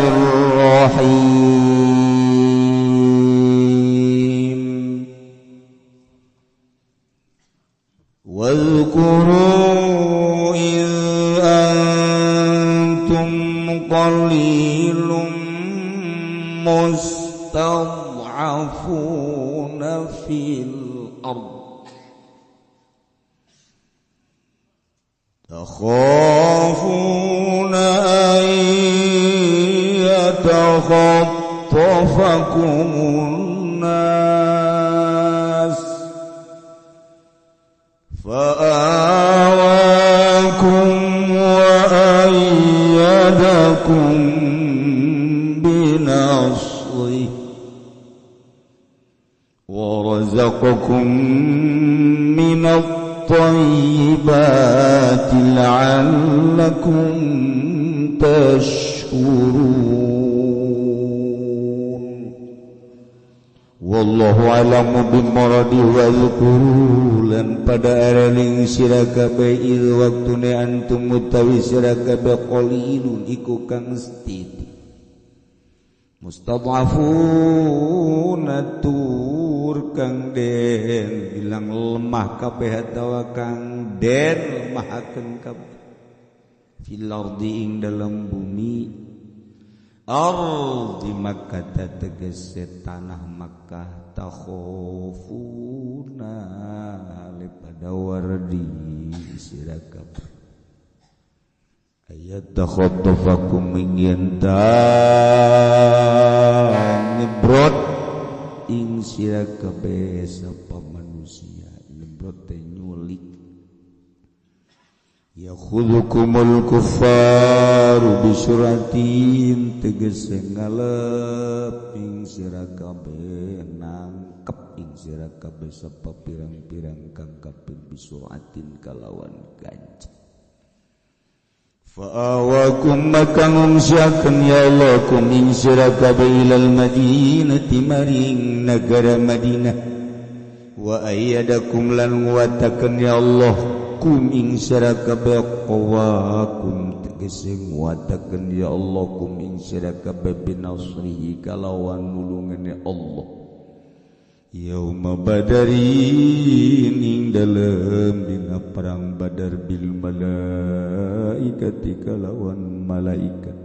الرحيم. واذكروا إذ أنتم قليل مستضعفون في الأرض تخافون أن يتخطفكم الناس فآواكم وأيدكم بنصره ورزقكم من الطيبات لعلكم تشكرون. Wallahu a'lamu bimuradi wa dzkuru lan pada eling sira kabeh il waktune antum utawi sira kabeh qalilun iku kang sithik mustadhafuna tur kang den bilang lemah kabeh atawa kang den lemahaken kabeh fil ardi ing dalam bumi ardi Makkah tegese tanah Makkah takhofuna pada wardi sira kabeh ayat takhaffakum ing nyebrot ing sira kabeh sapa manusia nyebrot teh nyulik yakhudhukumul kuffaru bisuratin tegese ngalep ing sira kabeh nangkep ing sira kabeh sapa pirang-pirang kang kafir bisuratin kalawan ganjil fa'awakum maka ngungsiakeun ya Allah kum ing sira kabeh ilal madinati maring negara Madinah wa ayyadakum lan nguwatakeun ya Allah kum ing sira kabeh qawakum tegese nguwatakeun ya Allah kum ing sira kabeh binasrihi kalawan nulungane Allah yauma badarin ing dalem dina perang Badar bil malaikati kalawan malaikat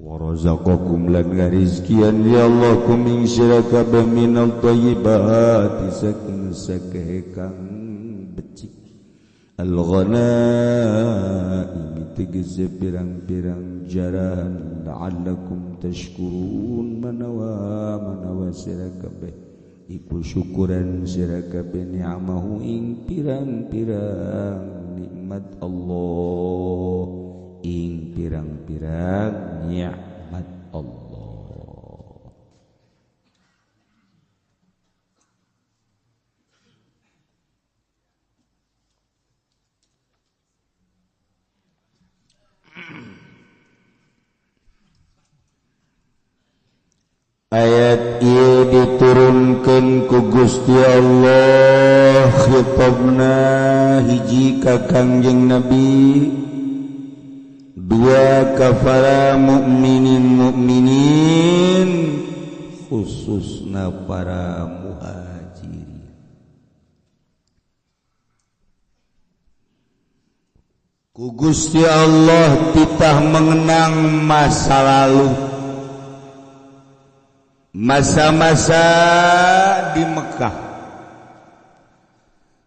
wa razaqakum lan ngarizkian ya Allah kum ing sira kabeh minal thayyibati saking sakehe kang becik al-ghanaim tegese pirang-pirang jarahan la'allakum tashkurun manawa manawa sira kabeh iku syukuran sira kabeh ni'amahu ing pirang-pirang nikmat Allah ing pirang-pirang nikmat Allah. Ayat ieu diturunkeun ku Gusti Allah khitabna hiji ka Kangjeng Nabi dua ka para mukminin mukminin khususna para muhajirin. Ku Gusti Allah titah mengenang masa lalu, masa-masa di Mekah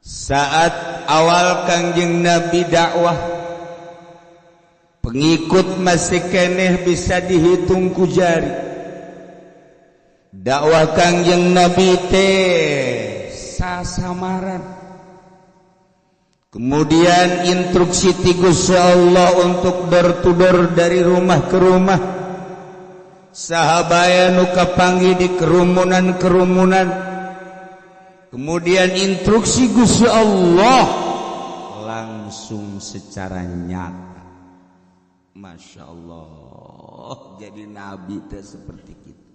saat awal Kangjeng Nabi dakwah, pengikut masih keneh bisa dihitung ku jari. Dakwah Kangjeng Nabi teh sasamaran. Kemudian instruksi ti Gusti Allah untuk door to door dari rumah ke rumah. Sahabaya nu kapanggih di kerumunan-kerumunan. Kemudian instruksi Gusti Allah langsung secara nyata. Masya Allah, jadi nabi teh seperti kita.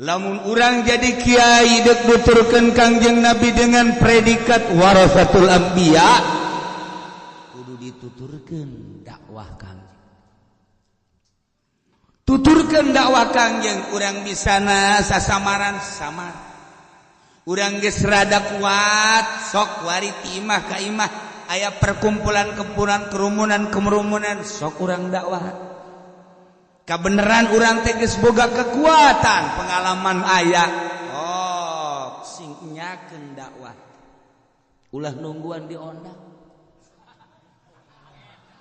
Lamun urang jadi kiai dek nuturkeun Kangjeng Nabi dengan predikat warasatul anbiya, kudu Tuturkeun dakwah Kangjeng. Tuturkeun dakwah Kangjeng urang bisana sasamaran samar. Urang geus rada kuat sok wari ti imah ka imah aya perkumpulan kumpulan kerumunan kerumunan sok urang dakwah. Kabeneran urang teh geus boga kekuatan pengalaman aya. Oh, sing nyakeun dakwah. Ulah nungguan diondang.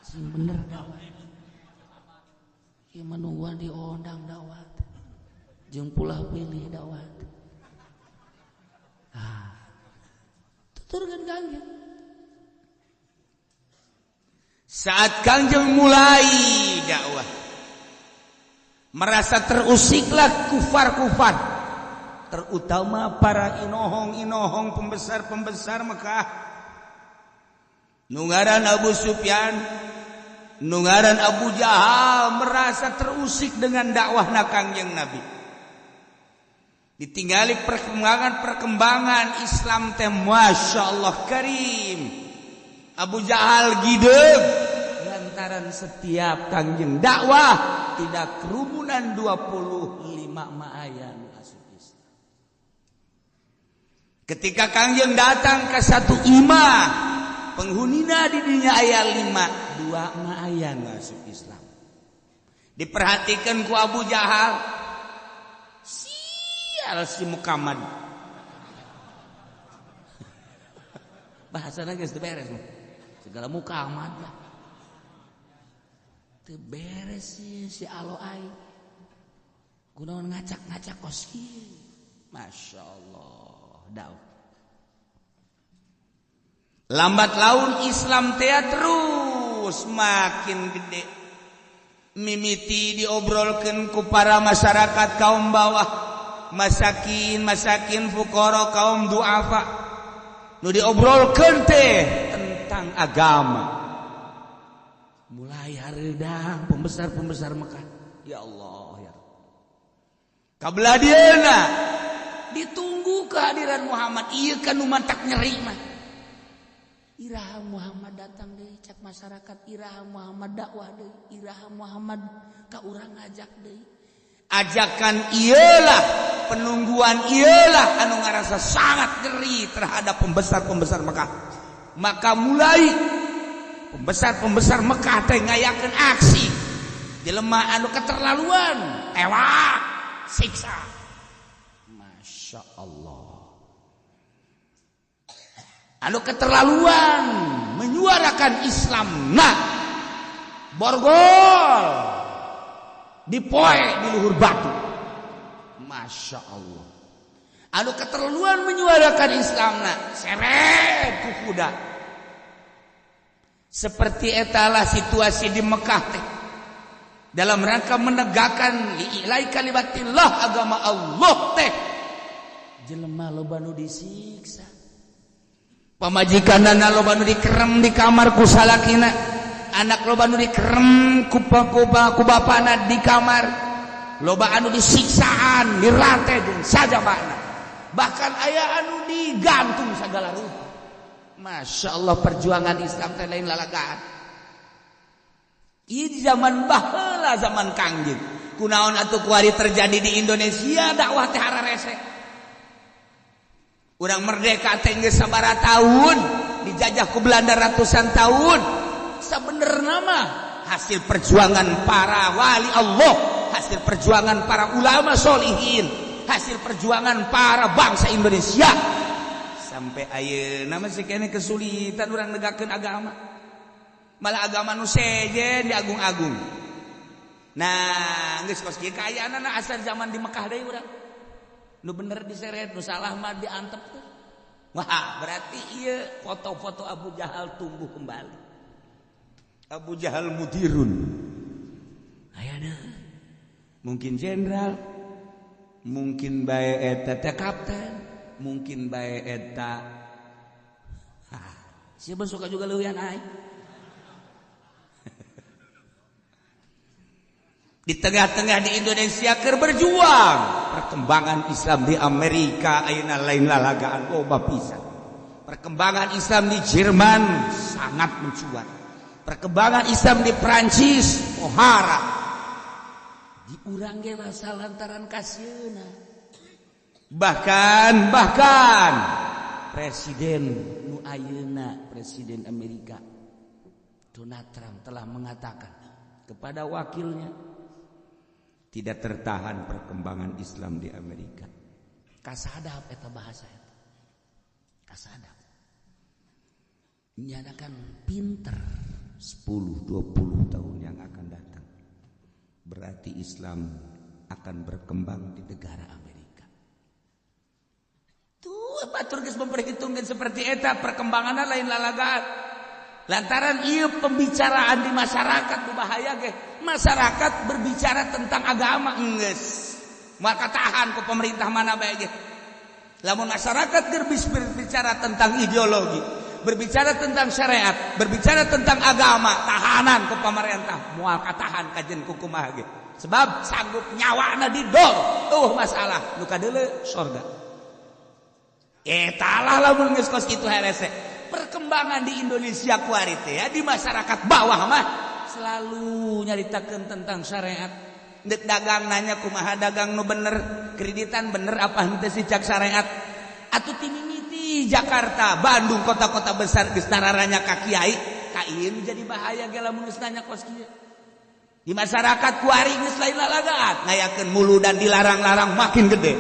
Sing bener dakwah. Ieu mah nungguan diondang dakwah. Jeung pulah pilih dakwah. Ah. Tuturkeun Kangjeng. Saat Kangjeng mulai dakwah, merasa terusiklah kufar-kufar, terutama para inohong-inohong pembesar-pembesar Mekah. Nungaran Abu Sufyan, nungaran Abu Jahal merasa terusik dengan dakwahna Kangjeng Nabi. Ditinggali perkembangan-perkembangan Islam teh Masya Allah Karim. Abu Jahal gideug lantaran setiap Kangjeng dakwah tidak kerumunan 25 ma'ayan asup Islam. Ketika Kangjeng datang ke satu imah, penghunina di dinya aya 5, 2 ma'ayan asup Islam. Diperhatikan ku Abu Jahal, sial si Muhammad. Bahasana geus teu beres mah. Segala Muhammad lah. Teu beres sih si alo ai. Kunaon ngacak-ngacak kos kieu. Masya Allah, dakwah. Lambat laun Islam teh terus makin gede. Mimiti diobrolkeun ku para masyarakat kaum bawah, masakin, masakin fuqara, kaum duafa. Nu diobrolkeun teh tentang agama. Mulai hareudang pembesar-pembesar Mekah. Ya Allah ya. Kabelah dieuna ditunggu kehadiran Muhammad. Ieu kan nu mantak nyeri mah. Iraha Muhammad datang deui cak masyarakat, iraha Muhammad dakwah deui, iraha Muhammad ka urang ngajak deui. Ajakan ieulah, penungguan ieulah anu ngarasa sangat nyeri terhadap pembesar-pembesar Mekah. Maka mulai pembesar-pembesar Mekah teh ngayakeun aksi. Jelema anu keterlaluan, tewak, siksa. Masya Allah. Anu keterlaluan menyuarakan Islam nah borgol dipoe di luhur batu. Masya Allah. Anu keterlaluan menyuarakan Islam nah seret ku kuda. Seperti etalah situasi di Mekah teh. Dalam rangka menegakkan li'ilai kalimatillah agama Allah teh. Jelema loba nu disiksa. Pamajikanana loba nu dikerem di kamar ku salakina, anak loba nu dikerem ku bapana di kamar, loba anu disiksaan, dirantai jeung sajabana. Bahkan aya anu digantung segala rupa. Masya Allah, perjuangan Islam teh lain lalagaan. Ieu di zaman baheula, zaman Kangjeng. Kunaon atuh kuari terjadi di Indonesia dakwah teh hararese. Urang merdeka teh geus sabaraha tahun, dijajah ku Belanda ratusan tahun. Sabenerna mah hasil perjuangan para wali Allah, hasil perjuangan para ulama solihin, hasil perjuangan para bangsa Indonesia. Sampai ayeuna masih kene kesulitan urang negakeun agama. Malah agama nu sejen diagung-agung. Nah, geus kos kieu kaayaanna asal zaman di Mekah deui urang. Nu bener diseret, nu salah mah diantep tuh. Wah, berarti iya foto-foto Abu Jahal tumbuh kembali. Abu Jahal mudirun. Ayana. Mungkin jenderal, mungkin bae eta teh kapten, mungkin bae eta. Siapa suka juga leuwihan aing. Di tengah-tengah di Indonesia keur berjuang perkembangan Islam di Amerika ayeuna lain lalagaan loba pisan. Perkembangan Islam di Jerman sangat mencuat. Perkembangan Islam di Prancis pohara. Di urang ge masalah lantaran kasieuna. Bahkan Presiden nu ayeuna, Presiden Amerika Donald Trump telah mengatakan kepada wakilnya, tidak tertahan perkembangan Islam di Amerika. Kasadap eta bahasa eta. Kasadap. Nyanakan pinter 10-20 tahun yang akan datang. Berarti Islam akan berkembang di negara Amerika. Tuh batur geus memperhitungkan seperti eta perkembanganna lain lalagaan. Lantaran ieu pembicaraan di masyarakat nu bahaya ge. Masyarakat berbicara tentang agama geus. Maka tahan ku pemerintah mana bae ge. Lamun masyarakat keur berbicara tentang ideologi, berbicara tentang syariat, berbicara tentang agama, tahanan ku pemerintah, moal katahan kajen ku kumaha ge. Sebab sanggup nyawana didol, masalah nu kadeuleu sorga. Eta lah lamun geus kos kitu herese. Perkembangan di Indonesia kuari teh ya, di masyarakat bawah mah selalu nyaritakeun tentang syariat. Dek dagang nanya kumaha dagang nu bener, kreditan bener apa henteu sih cak syariat. Atuh timimiti Jakarta, Bandung, kota-kota besar geus nararanya ka kiai, ka ieu jadi bahaya ge lamun geus nanya kos kieu. Di masyarakat kuari geus lain lalagaan, ngayakeun muludan dilarang-larang makin gede.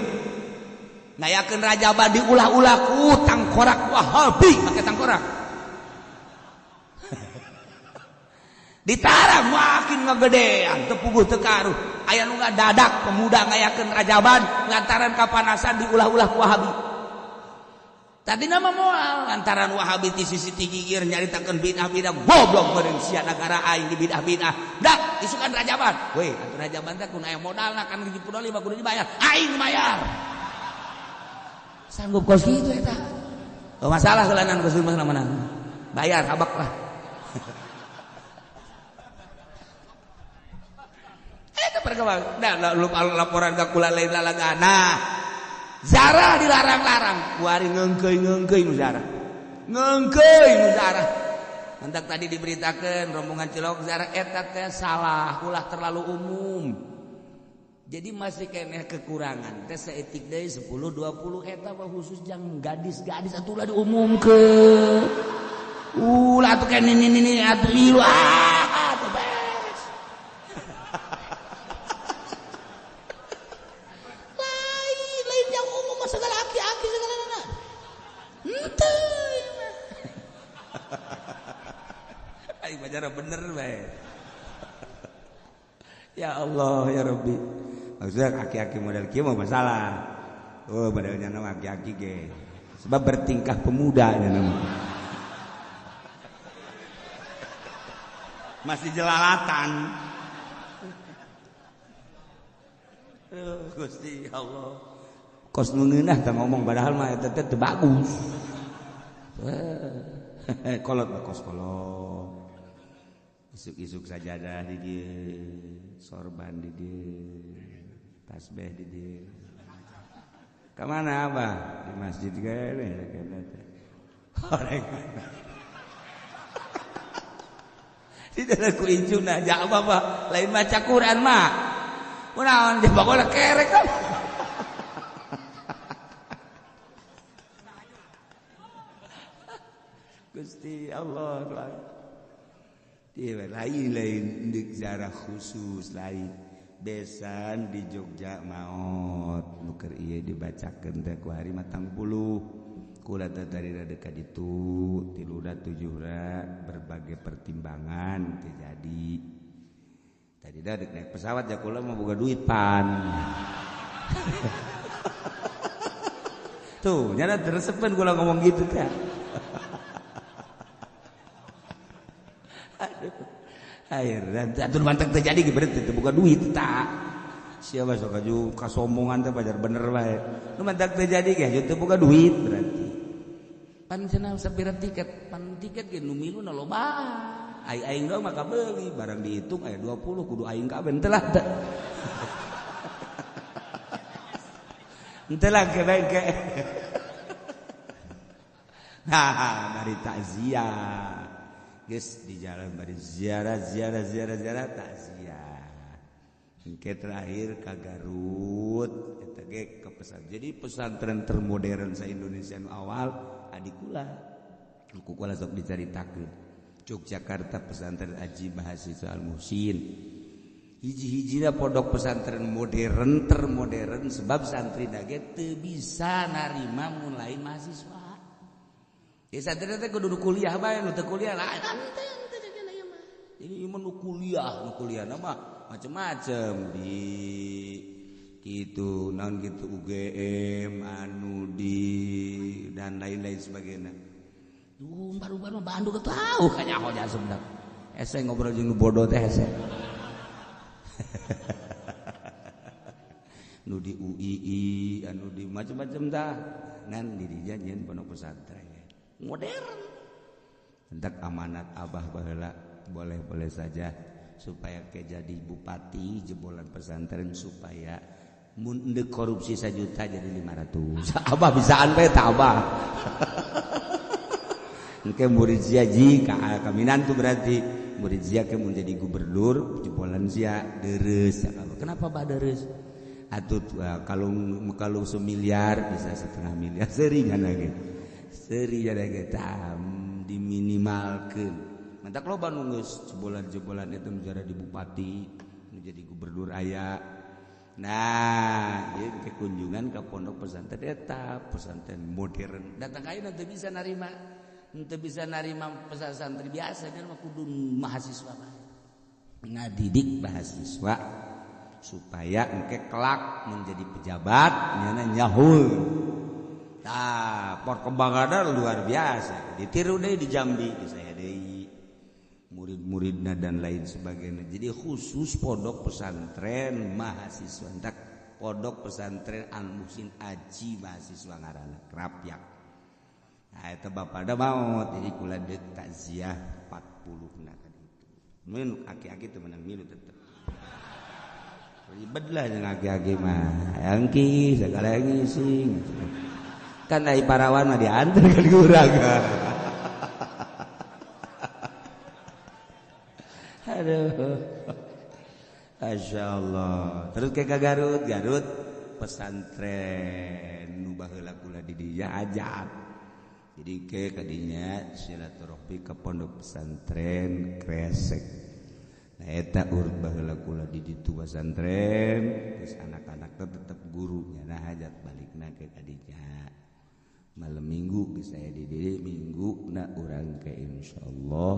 Ngayakeun rajaban diulah-ulah ku tangkorak Wahabi make tangkorak. Ditarang makin ngegedean, teu puguh teu karuh. Aya nu ngadadak pemuda ngayakeun rajaban lantaran kapanasan diulah-ulah ku Wahabi. Tadi nama moal lantaran Wahabi ti sisi ti gigir nyaritakeun bid'ah-bid'ah goblok beureun sia nagara aing di bid'ah-bid'ah. Dak isukan rajaban. Weh, atuh rajaban teh kudu aya modalna kan 75 kudu dibayar. Aing bayar. Sanggup kos kitu eta. Oh, masalah heulanan kos mah mana. Bayar habak lah. Eta perkembangan. Nah, laporan ka kula lain lalaga. Nah, zarah dilarang-larang. Kuari ngeungkeui-ngeungkeui nu zarah. Ngeungkeui nu zarah. Mentak tadi diberitakeun rombongan Cilok zarah eta teh salah, ulah terlalu umum. Jadi masih keneh kekurangan teh saeutik deui 10 20 eta mah khusus jang gadis-gadis atuh ulah diumumkeun. Ulah atuh keneh nini atuh ieu ah atuh beres. Lain lain yang umum mah segala aki-aki segala nana. Henteu ieu mah. Aing bacara bener bae. Ya Allah ya Rabbi. Maksudnya aki-aki model kieu mah masalah. Oh, modelnya nama aki-aki ge. Sebab bertingkah pemuda nya nama. Masih jelalatan. Gusti Allah. Kos nu ngeunah teh ngomong padahal mah eta teh teu bagus. Kolot mah kos kolot. Isuk-isuk sajadah di dieu, sorban di dieu, tasbih di dieu. Ka mana abah? Di masjid gede teh. Horeng. Tidak ku incuna ja abah mah lain maca Quran mah. Kunaon di pokona kerek kan. Gusti Allah. Lain-lain ndek zarah khusus lain besan di Jogja maot nu keur ieu dibacakeun teh ku hari matang puluh kula teh tadi rada ka ditu 3 7 berbagai pertimbangan teh jadi tadi da dek naik pesawat ya kula mah boga duit pan. Tuh nyana teresepeun kula ngomong gitu teh. Aduh, air dan atur mantap terjadi berarti itu bukan duit tak siapa sok aju kasombongan teh pajar bener bae nu mantap terjadi ge itu bukan duit berarti pan cenah sapira tiket pan tiket ge nu milu na loba ai aing doang maka beli barang dihitung aya 20 kudu aing kabeh henteu lah teh henteu lah ke bae ke. Nah, dari takziah Geus di jalan bari ziarah ziarah ziarah ziarah takziah. Engke terakhir ka Garut eta ge ke pesantren. Jadi pesantren termodern sa Indonesia nu awal adikula. Ku kula sok dicaritakeun. Yogyakarta pesantren Aji Mahasiswa Al Muhsin. Hiji-hijina pondok pesantren modern termodern sebab santri ge teu bisa narima mun lain mahasiswa. Ya santri teh kudu kuliah bae nu teu kuliah lah teu teu mah. Jadi ieu nu kuliah, nu kuliah mah macem-macem di gitu naon gitu UGM anu di dan lain-lain sebagainya. Duh baru-baru mah Bandung tahu kanyaho sebenarnya. Hese ngobrol jeung nu bodoh teh hese. Nu di UII anu di macem-macem dah ngan di dinya nyeun pondok pesantren modern. Hendak amanat abah baheula boleh-boleh saja supaya ke jadi bupati jebolan pesantren supaya mun deuk korupsi 1 juta jadi 500. Abah bisaan bae tah abah. Engke murid sia ji ka kaminan tuh berarti murid sia ke mun jadi gubernur jebolan sia deres. Kenapa bah deres? Atuh kalau semiliar bisa setengah miliar seringan lagi. Seringan lagi tam diminimalkeun. Mantak loba nu geus jebolan-jebolan eta nu jadi bupati, nu jadi gubernur aya. Nah, ieu ke kunjungan ka pondok pesantren eta, pesantren modern. Datang ka ayeuna teu bisa narima. Teu bisa narima pesantren biasa kan mah kudu mahasiswa bae. Ngadidik mahasiswa supaya engke kelak menjadi pejabat nyana nyahul. Tah, perkembanganna luar biasa. Ditiru deui di Jambi, di saya deui. Murid-muridna dan lain sebagainya. Jadi khusus pondok pesantren mahasiswa, entak pondok pesantren Al Muhsin Aji mahasiswa ngaranna Krapyak. Nah eta bapak da maot jadi kula deuk takziah 40 na kan itu. Mun aki-aki teu meunang milu tetep. Ribet lah jeung aki-aki mah. Hayang ki sagala ngising. Kan ai parawan mah diantar kan ku urang. Aduh. Masya Allah. Terus ke Garut, Garut pesantren nu baheula kula di dieu ajab. Jadi ke kadinya silaturahmi ke pondok pesantren Kresek. Nah eta urut baheula kula di ditu pesantren, terus anak-anak teh tetep gurunya nah hajat balikna ke kadinya. Malam minggu geus aya di dieu minggu na urang ke insyaallah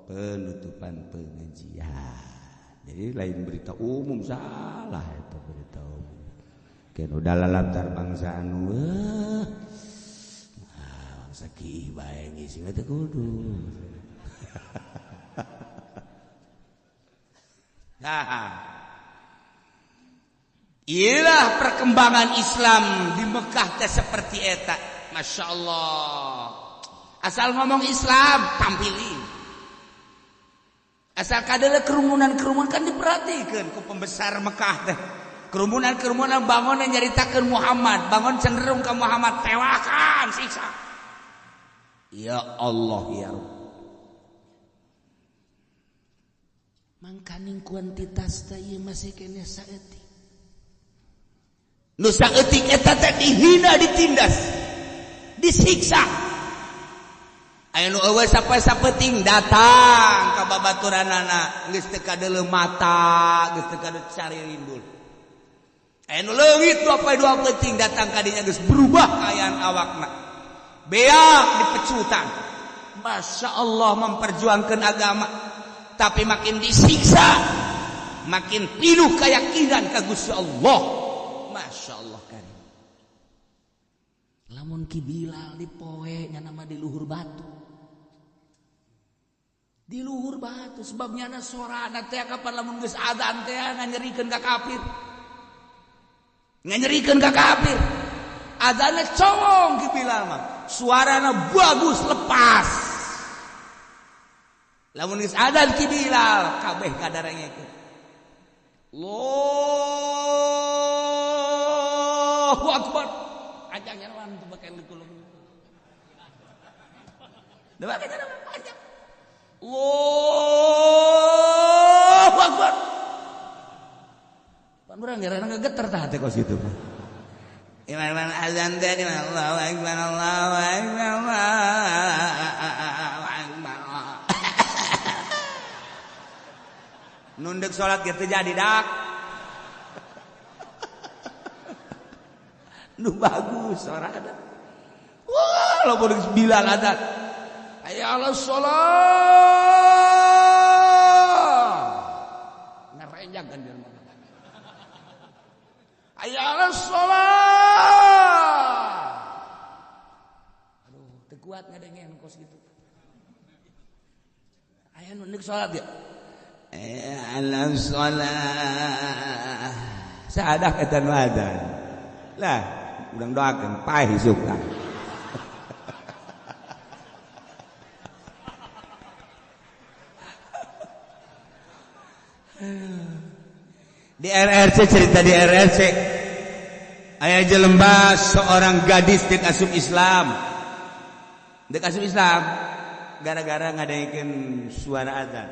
penutupan pengajian. Jadi lain berita umum salah itu berita umum. Ken udah lalantar bangsa anu bangsa ki bae ngisi teh kudu. Nah, inilah perkembangan Islam di Mekah teh seperti eta. Masya Allah. Asal ngomong Islam tampilin. Asal kadele kerumunan-kerumunan kan diperhatikan ku pembesar Mekah teh. Kerumunan-kerumunan bangun yang nyaritakeun Muhammad, bangun cenderung ke Muhammad, tewakan siksa. Ya Allah ya Rabb. Mangkaning kuantitas teh ieu masih keneh saeutik. Nu saeutik eta teh dihina, ditindas, disiksa. Aya nu eueuh sapoe-sapeting datang ka babaturanana geus teu kadeuleu mata, geus teu kadeuleu cari rindul. Aya nu leungit 2 peuting datang ka dinya geus berubah kaayaan awakna. Beak dipecutan. Masya Allah memperjuangkan agama, tapi makin disiksa, makin pinuh keyakinan ka Gusti Allah. Masya Allah karim. Lamun Ki Bilal dipoe nya nama di luhur batu. Di luhur batu sebabnya na sorana teh kapan lamun geus adzan teh nganyerikeun ka kafir. Nganyerikeun ka kafir. Adzanna congong Ki Bilal mah. Suarana bagus lepas. Lamun geus adzan Ki Bilal kabeh kadarengekeun. Allahu Akbar. Ajang nyawan teu bakain dikulung. Teu bakain nyawan panjang. Allahu Akbar. Pan urang ngarana gegeter tah hate kos kitu. Iman azan teh Allahu Akbar Allahu Akbar Allahu Akbar. Nunduk salat ge teu jadi dak. Nu bagus suara adzan. Wah, lo geus Bilal adzan. Hayya 'alas shalah. Ngarenjang kan dia mah. Hayya 'alas shalah. Aduh, teu kuat ngadengeun kos kitu. Aya nu neuk salat ya. Hayya 'alas shalah. Sadak eta nu adzan. Lah, urang doakeun paeh isukna. Di RRC cerita di RRC. Aya jelema seorang gadis dek asup Islam. Dek asup Islam gara-gara ngadengekeun suara azan.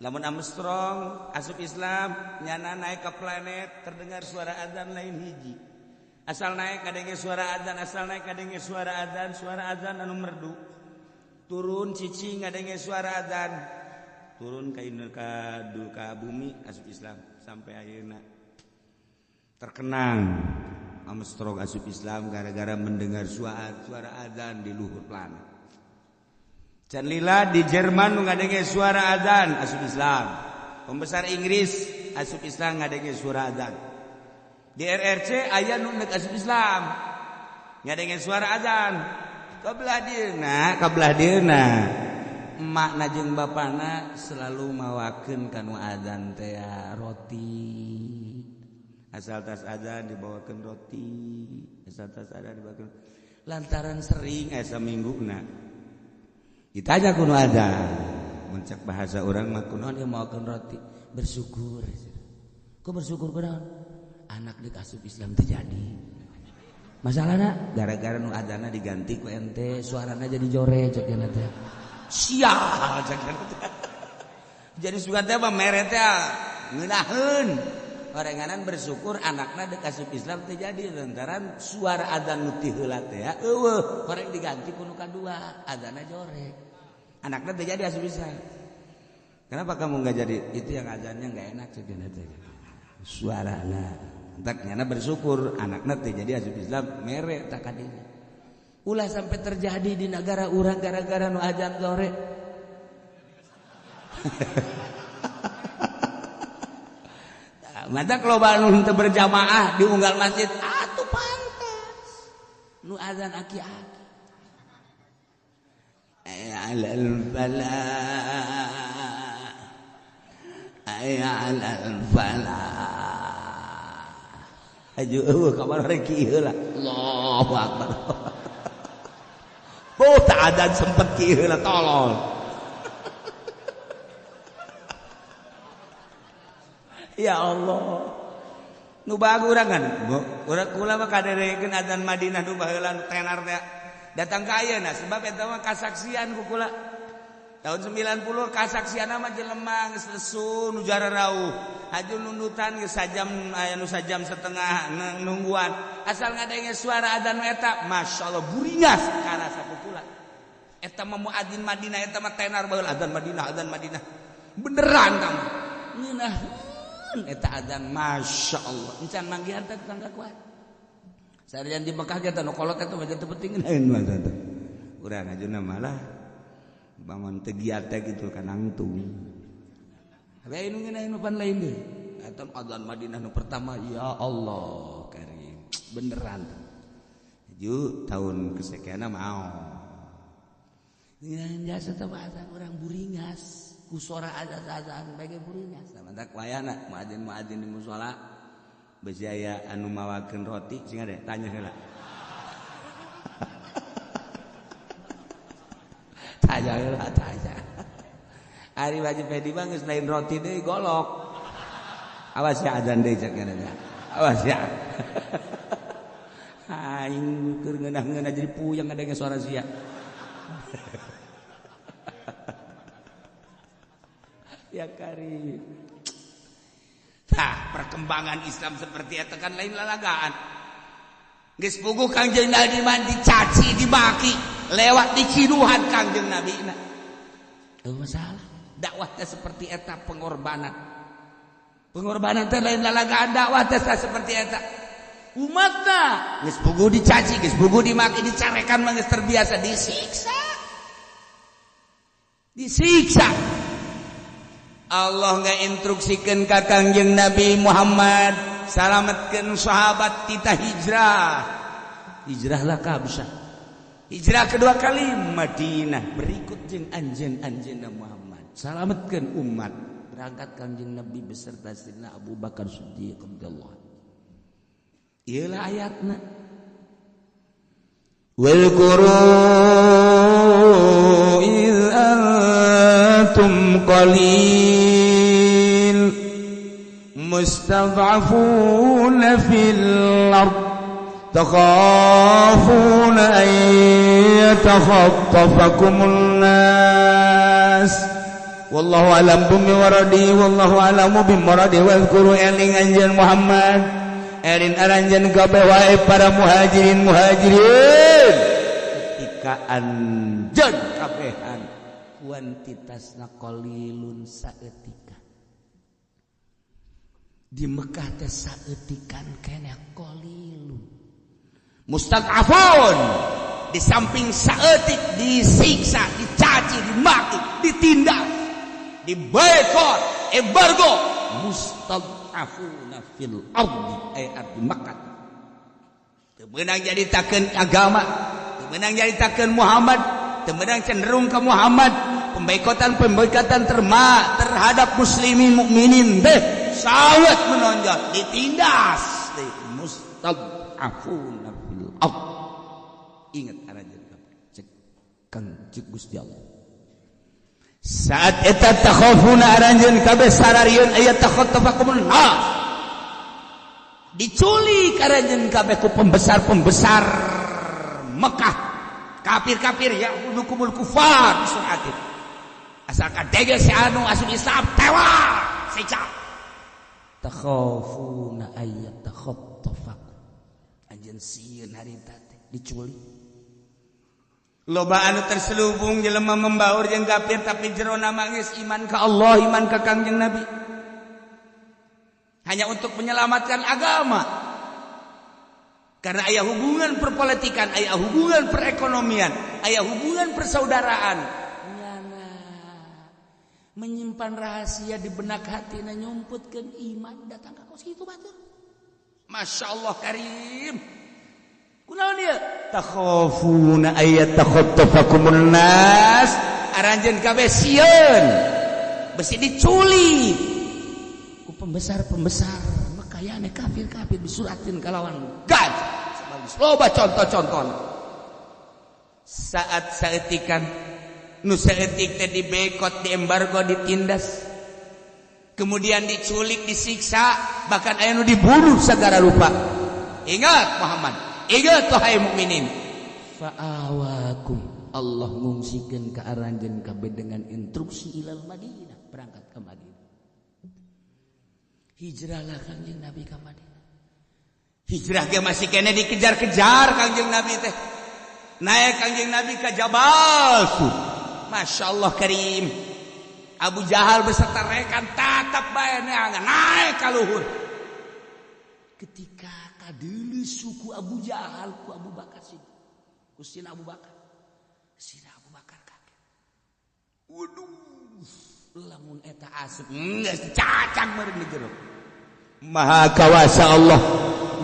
Lamun Armstrong asup Islam nyana naik ke planet terdengar suara azan lain hiji. Asal naik kadenge suara azan, asal naik kadenge suara azan anu merdu. Turun cicing ngadenge suara azan. Turun ka ka bumi asup Islam sampai ayeuna. Terkenang Armstrong asup Islam gara-gara mendengar suara azan di luhur planet. Can lila di Jerman nu ngadenge suara azan asup Islam. Pembesar Inggris asup Islam ngadenge suara azan. Di RRC aya nu neuk asup Islam ngadenge suara azan. Kabelah dieuna emakna jeung bapana selalu mawakeun ka nu azan teh roti. Asal tas azan dibawakeun roti, asal tas azan dibawakeun. Lantaran sering aya samingguna ditanya kuno azan, muncak bahasa orang mah kunaon ieu mawakeun roti, bersyukur. Ku bersyukur kunaon? Anak di asup Islam terjadi. Masalahna gara-gara nu azanna diganti ku ente, suarana jadi jore cek nya teh. Sial cek nya teh. Jadi sugan teh mah mere teh ngeunaheun. Orenganan bersyukur anakna dek asup Islam terjadi lantaran suara azan nu ti heula teh eueuh, horeng diganti ku nu kadua, azanna jore. Anaknya terjadi asup Islam. Kenapa kamu nggak jadi? Itu yang azannya nggak enak cek nya teh. Suarana. Entak nyana bersyukur anaknya terjadi asup Islam mere tak kadinya. Ulah sampai terjadi di negara urang gara-gara nu azan sore. Mata kalau nu teu berjamaah di unggal masjid atuh pantas. Nu azan aki-aki. Alal falah. Alal falah. Aju eueuh kamar rek kieu lah. Allahu akbar. Oh, tak adzan sempet kieu lah tolol. Ya Allah. Nu bagus urang kan. Urang kula mah kaderekeun adzan Madinah nu baheula nu tenar teh. Datang ka ayeuna sebab eta mah kasaksian ku kula. Tahun 90 kasaksian mah jelema geus lesu nu jararauh. Aju nundutan geus sajam aya nu sajam setengah nungguan. Asal ngadenge suara adzan eta, masyaallah buringas karasa ku kula. Eta mah muadzin Madinah eta mah tenar baheula adzan Madinah, adzan Madinah. Beneran kamu. Ngeunaheun eta adzan masyaallah. Encan manggihan teh tetangga kuat. Sarian di Mekah ge teh nu kolot eta mah teu penting ngeunaheun mah teh. Urang ajuna malah bangun teu giat teh kitu ka nangtung. Lain nu ngeunaheun pan lain deui. Eta adzan Madinah nu pertama ya Allah karim. Beneran. Ju tahun kesekianna mau. Ngeunaheun jasa teh azan urang buringas. Ku sora azan-azan bae buringas. Samantak wayahna muadzin-muadzin di musala besi aya anu mawakeun roti sing ada tanya heula. Tanya heula tanya. Ari wajib Pedi mah geus lain roti deui golok. Awas ya azan deui cek nya. Awas ya. Aing keur ngeunah-ngeunah jadi puyeng ngadenge suara sia. Ya karim. Tah, perkembangan Islam seperti itu kan lain lalagaan. Geus puguh Kangjeng Nabi mah dicaci, dimaki, lewat dikiduhan Kangjeng Nabi na. Masalah. Dakwah teh seperti eta, pengorbanan. Pengorbanan teh lain lalagaan, dakwah teh seperti eta. Umatna geus puguh dicaci, geus puguh dimaki, dicarekan mah geus terbiasa, disiksa. Disiksa. Allah nggak instruksikan ka Kangjeng Nabi Muhammad, salametkeun sahabat, kita hijrah. Hijrahlah ka Habsyah. Hijrah kedua kali Madinah, berikut jeung anjeun-anjeunna Muhammad. Salametkeun umat. Berangkat Kangjeng Nabi beserta Sayyidina Abu Bakar Siddiq radhiyallahu anhu. Iyalah ayatna. واذكروا إذ أنتم قليل مستضعفون في الأرض تخافون أن يتخطفكم الناس والله أعلم بمراده والله أعلم بمراده. واذكروا eling anjeun Muhammad, eling aranjeun kabeh wae para muhajirin muhajirin, ketika anjeun kabehan kuantitasna qalilun, saeutika di Mekah teh saeutikan keneh, qalilun mustad'afun, di samping saeutik disiksa, dicaci, dimaki, ditindas, diboikot, embargo, mustad'afuna fil ardi ay ardi Makkah. Teu meunang nyaritakeun agama, teu meunang nyaritakeun Muhammad, teu meunang cenderung ke Muhammad. Pemboikotan-pemboikotan terma terhadap muslimin mukminin deh sangat menonjol, ditindas deh, mustad'afuna fil ard. Ingat aranjeun cek Kang, cek Gusti Allah saat eta, takhafuna aranjeun kabeh sararieun aya takhattafakumun nas, diculik aranjeun kabeh ku pembesar-pembesar Mekah, kafir-kafir, ya hukumul kufar bisuratin, asal kadege si anu asup Islam tewas siksa. Takhafuna ayat takhattafakum, anjeun sieun harita teh diculik. Loba anu terselubung, jelema membaur jeung kafir tapi jerona mangis iman ka Allah, iman ka Kangjeng Nabi, hanya untuk menyelamatkan agama, karena aya hubungan perpolitikan, aya hubungan perekonomian, aya hubungan persaudaraan. Nyana menyimpan rahasia di benak hati, nyumputkeun iman datang ka kos kitu batur. Masya Allah karim. Kunaon dia? Takhafuna ayat takhattafakumun nas, aranjeun kabeh sieun besi diculik ku pembesar-pembesar Mekah, yane kafir-kafir, bisuratin kalawan gaj. Loba contoh-contoh saat saeutikan, nu saeutik teh dibekot, diembargo, ditindas, kemudian diculik, disiksa, bahkan aya nu dibunuh segala rupa. Ingat Muhammad, ingat wahai mukminin. Fa'awakum, Allah ngungsikeun ka aranjeun kabeh dengan instruksi ilal Madinah, berangkat ke Madinah. Hijrahlah Kangjeng Nabi ke Madinah. Hijrah ge masih kene dikejar-kejar Kangjeng Nabi teh. Naik Kangjeng Nabi ke Jabal Tsur. Masya Allah karim. Abu Jahal beserta rekan tatap bae neangan naik ka luhur. Ketika kadeuleu suku Abu Jahal ku Abu Bakar sih. Ku Sina Abu Bakar. Sina Abu Bakar kaget. Waduh, lamun eta asup geus cacang meureun di jero. Maha kawasa Allah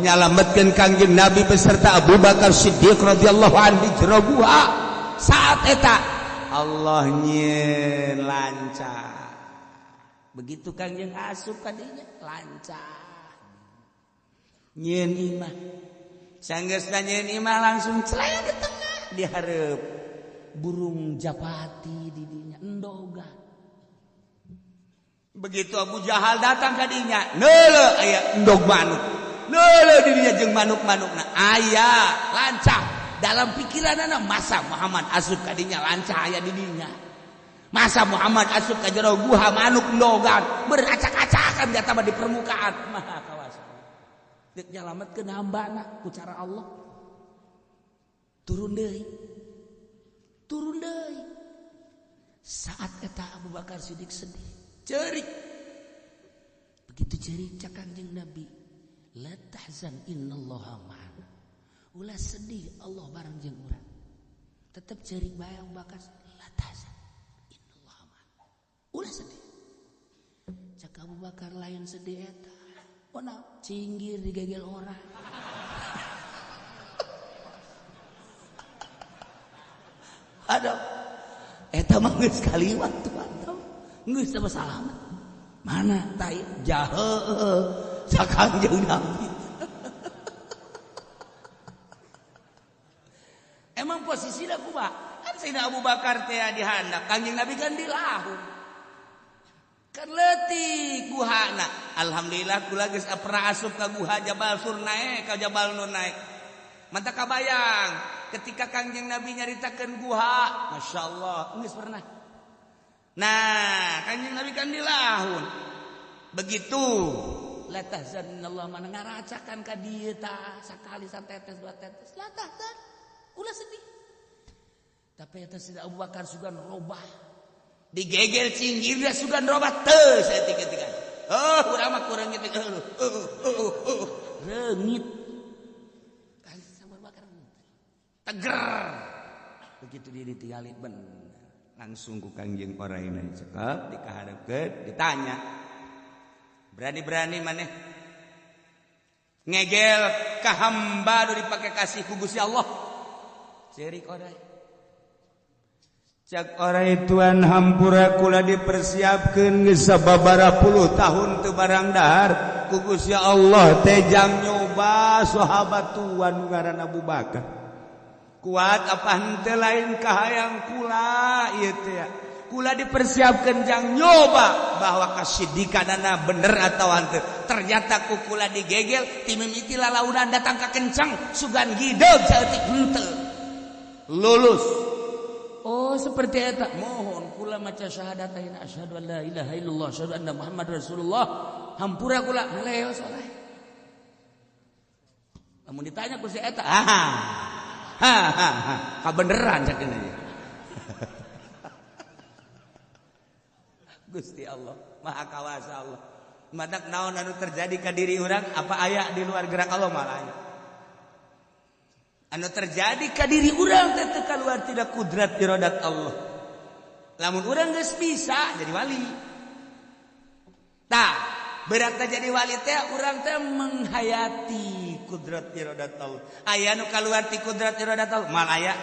nyalametkeun Kangjeng Nabi beserta Abu Bakar Siddiq radhiyallahu anhu di jero gua. Saat eta Allah nyen lancar. Begitu Kangjeng asup kadinya lancar. Nyen imah. Sanggeusna nyen imah langsung celeng ke tengah dihareup. Burung japati di dinya endogan. Begitu Abu Jahal datang ka dinya, neuleuh aya endog manuk. Neuleuh di dinya jeung manuk-manukna aya lancah. Dalam pikiranana masa Muhammad asup ka dinya lancah aya di dinya. Masa Muhammad asup ka jero guha manuk ndogan beracak-acakan di atas di permukaan. Maha kawasa. Deuk nyalametkeun hambana ku cara Allah. Turun deui. Turun deui. Saat eta Abu Bakar Siddiq sedih, ceurik. Begitu ceurik cak Kangjeng Nabi, la tahzan innallaha ma'ana. Ulah sedih, Allah bareng jeung urang. Tetep ceurik bae Abu Bakar, la tahzan innallaha ma'ana. Ulah sedih. Cak Abu Bakar lain sedih eta. Ona cinggir digegel orang. Aduh. Eta mah geus kaliwat tuh. Geus teu salamet. Mana tai jahe sakangjeng Nabi. Emang posisina kumaha? Kan Sayyidina Abu Bakar teh dihandap, Kangjeng Nabi kan di lahur. Kan leutik guhana. Alhamdulillah kula geus pernah asup ka guha Jabal Sur naek, ka Jabal Nur naek. Mantap kabayang ketika Kangjeng Nabi nyaritakeun guha, Masya Allah, geus pernah. Nah, Kangjeng Nabi kan di lahun. Begitu la tahzanallahu mana ngaracakan ka dieu tah sakali satetes dua tetes la tahzan. Ulah sedih. Tapi eta Sayyidina Abu Bakar sugan robah. Digegel cinggirna sugan robah teu saeutik-eutikan. Oh, urang mah kurang gitu. Reungit. Abu Bakar teger. Begitu dia ditinggalin bener. Langsung ku Kangjeng oraina cekap dikaharepkeun ditanya. Berani-berani maneh ngegel ka hamba nu dipake kasih ku Gusti Allah. Ceurik orai. Cak orai tuan hampura kula dipersiapkeun geus sababaraha puluh tahun teu barang dahar ku Gusti Allah teh jang nyoba sahabat tuan nu ngaran Abu Bakar. Kuat apa henteu lain kahayang kula ieu teh. Kula dipersiapkeun jang nyoba bahwa kasidikanana bener atau henteu. Ternyata ku kula digegel ti mimiti lalaunan datang ka kencang sugan gideug saeutik henteu. Lulus. Oh seperti eta. Mohon kula maca syahadatain asyhadu an la ilaha illallah asyhadu anna Muhammad Rasulullah. Hampura kula leos oleh. Lamun ditanya ku si eta, ha ha ha ha, kabeneran cak ini. Gusti Allah, Maha Kawasa Allah. Matak naon anu terjadi ka diri urang apa aya di luar gerak Allah malah aya. Anu terjadi ka diri urang teh teu kaluar tidak kudrat iradat Allah. Lamun urang geus bisa jadi wali. Tah, berat jadi wali teh urang teh menghayati kudrat iradat Allah. Aya nu kaluar ti kudrat iradat Allah, mal aya.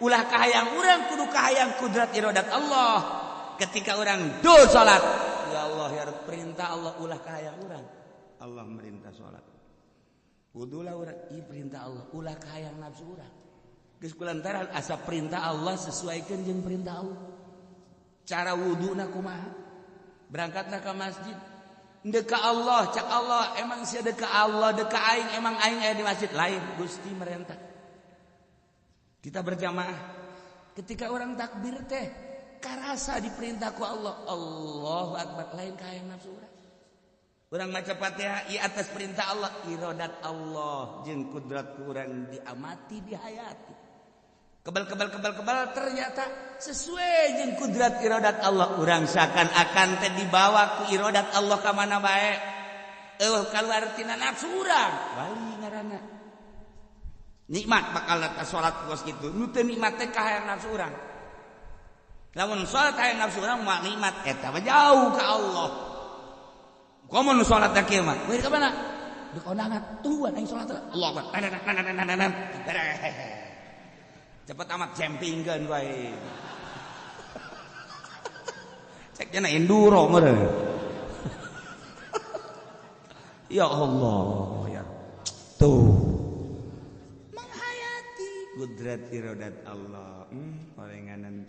Ulah kahayang urang kudu kahayang kudrat iradat Allah. Ketika urang do salat, ya Allah ya Rabb, perintah Allah ulah kahayang urang. Allah merintah salat. Wudulah urang, ieu perintah Allah, ulah kahayang nafsu urang. Geus kulantaran asa perintah Allah sesuaikeun jeung perintah Allah. Cara wuduna kumaha? Berangkatlah ke masjid. Deka Allah, cak Allah, emang sia deka Allah, deka aing, emang aing aya di masjid lain, Gusti merentah. Kita berjamaah. Ketika orang takbir teh karasa diperintah ku Allah, Allahu Akbar, lain kahayang nafsu urang. Urang maca Fatihah ieu atas perintah Allah, iradat Allah jeung kudrat ku urang diamati dihayati. Kebal-kebal kebal-kebal ternyata sesuai jeung kudrat iradat Allah. Urang seakan-akan teh dibawa ku iradat Allah ka mana bae. Eueuh kaluar tina nafsu urang. Wali ngaranna. Nikmat bakal salat kos kitu. Nu teu nikmat teh kahayang nafsu urang. Lamun salat hayang nafsu urang mah nikmat eta mah jauh ka Allah. Komo nu salat teh kieu mah. Weh ka mana? Di kondangan tuan aing salat. Allah Akbar. Cepet amat jempingkeun wae. Cek cenah enduro meureun. Ya Allah ya. Tuh. Menghayati kudrat iradat Allah. Orenganan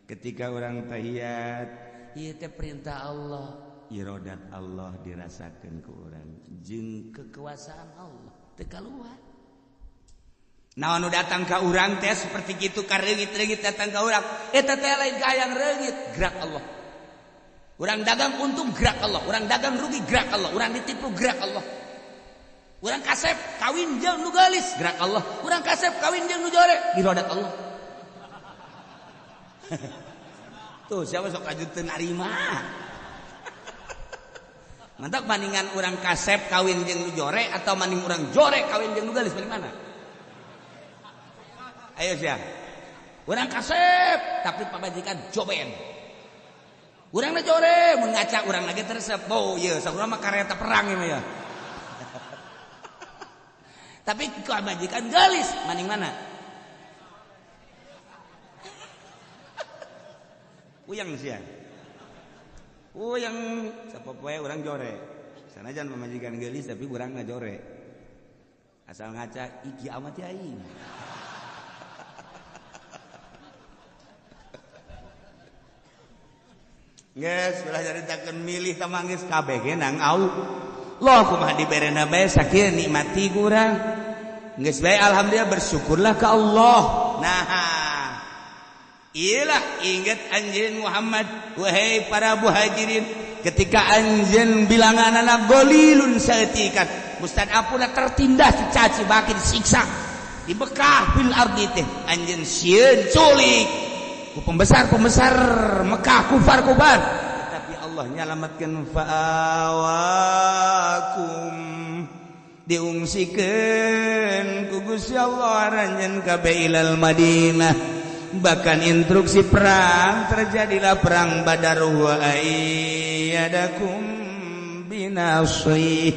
ketika orang tahiyat ieu teh perintah Allah. Iradat Allah dirasakeun ku urang jeung kekuasaan Allah teu kaluar. Naon nu datang ka urang teh seperti kitu kareungit-reungit datang ka urang eta teh lain kahayang reungit gerak Allah. Urang dagang untung gerak Allah, urang dagang rugi gerak Allah, urang ditipu gerak Allah. Urang kasep kawin jeung nu geulis gerak Allah, urang kasep kawin jeung nu jore iradat Allah. Tuh siapa sok aju teu narima. Mantap bandingan urang kasep kawin jeung nu jore atau maning urang jore kawin jeung nu geulis paling mana? Ayo sia. Urang kasep tapi pamajikan joben. Urang na jore mun ngaca urang lagi teresep. Oh ieu saurang mah kareta perang ieu mah ya. Tapi pamajikan geulis maning mana? Uyang sia. Uyang sapopoe urang jore. Sanajan pamajikan geulis tapi urang na jore. Asal ngaca iki amat ya aing. Geus ulah caritakeun milih tamanggis kabeh ge nang Allah kumaha diberena bae sakieu nikmati kurang. Geus bae alhamdulillah bersyukurlah ka Allah. Nah, iyalah ingat anjeun Muhammad wahai para muhajirin ketika anjeun bilanganana golilun saeutik mustadafuna tertindas dicaci maki disiksa di Mekah fil ardi teh anjeun sieun culik ku pembesar-pembesar Mekah kufar-kufar tetapi Allah nyalamatkeun fa'awakum diungsikeun ku Gusti Allah aranjeun kabeh ilal Madinah. Bahkan instruksi perang terjadilah perang Badar wa ayyadakum binasri.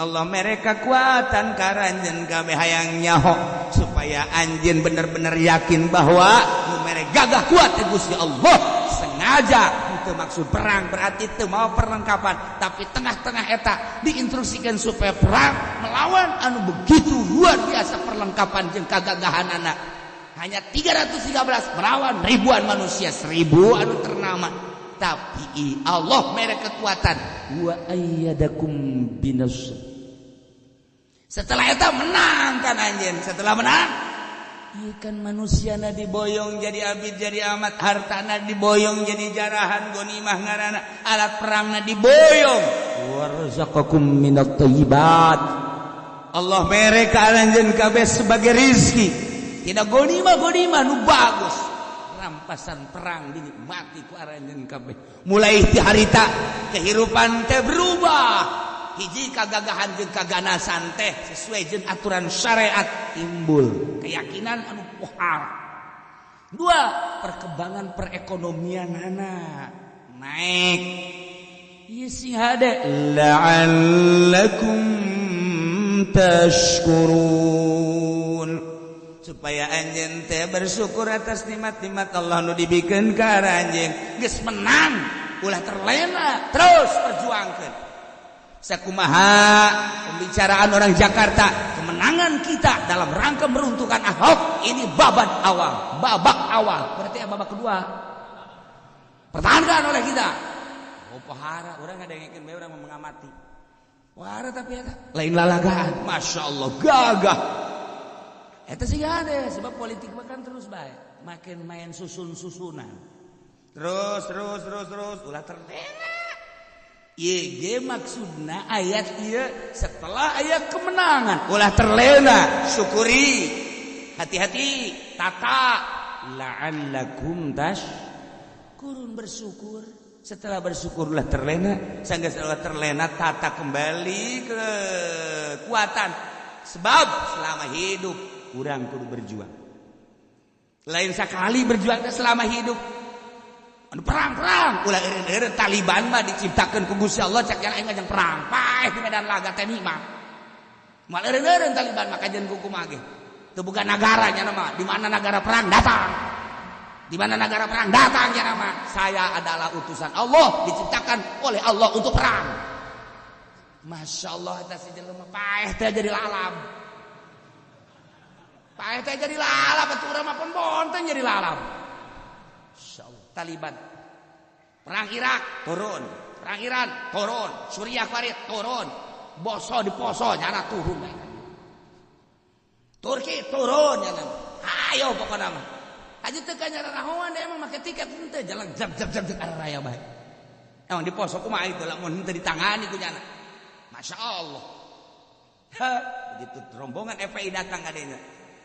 Allah mereka kekuatan karanjeun kabeh hayang nyaho supaya anjeun bener-bener yakin bahwa nu mere gagah kuat teh Gusti Allah. Sengaja teu maksud perang berarti teu mau perlengkapan tapi tengah-tengah eta diinstruksikan supaya perang melawan anu begitu luar biasa perlengkapan jeung kagagahanana. Hanya 313 melawan ribuan manusia 1000 anu ternama tapi Allah mere kekuatan wa ayyadakum binasr. Setelah itu menang kan anjeun. Setelah menang ieu kan manusiana diboyong jadi abid jadi amat, hartana diboyong jadi jarahan gonimah ngaranna, alat perangna diboyong. Warzaqakum minat thayyibat. Allah mere ka anjeun kabeh sebagai rizki. Tidak gonimah nu bagus. Rampasan perang dinikmati ku aranjeun kabeh. Mulai ti harita kehidupan teh berubah. Hiji kagagahan jeung kaganasan teh sesuai jeung aturan syariat timbul keyakinan anu pohara. Dua, perkembangan perekonomianana naik. Ieu sing hade la'allakum tashkurun. Supaya anjeun teh bersyukur atas nikmat-nikmat Allah nu dibikeun ka anjeun. Geus menang, ulah terlena, terus perjuangkeun. Sakumaha pembicaraan orang Jakarta, kemenangan kita dalam rangka meruntuhkan Ahok ini babak awal, babak awal. Berarti babak kedua. Pertahankan oleh kita. Oh pohara, orang ngadengekeun bae urang mengamati. Pohara tapi eta lain lalagaan. Masya Allah, gagah. Eta sih ada sebab politik makan terus bae, makin main susun-susunan. Terus terus terus terus ulah terlena. Ye maksudna ayat ieu setelah ayat kemenangan ulah terlena, syukuri, hati-hati, tata la'allakum tashkurun, bersyukur. Setelah bersyukur ulah terlena, sanggeus ulah terlena tata kembali kekuatan. Sebab selama hidup urang kudu berjuang. Lain sekali berjuang selama hidup. Anu perang-perang ulah eureun-eureun Taliban mah diciptakeun ku Gusti Allah cak yang aing ngajeng perang. Paeh di medan laga teh mah. Moal eureun-eureun Taliban mah kajeun ku kumaha ge. Teu boga nagara nya mah. Di mana nagara perang datang. Di mana nagara perang datang nya mah. Saya adalah utusan Allah diciptakan oleh Allah untuk perang. Masya Allah eta si jelema paeh teh jadi lalab. Paeh teh jadi lalab atuh urang mah pon bonteng jadi lalab. Insyaallah Taliban. Perang Irak turun, perang Iran turun, Suriah kuari turun. Boso di poso nyana turun bae. Turki turun ya nama. Ayo pokokna mah. Aja teu ka nyararahoan emang make tiket henteu jalan jab jab jab arah raya bae. Emang di poso kumaha itu lamun henteu ditangani ku nyana. Masya Allah. Ha, begitu rombongan FPI datang ka dinya.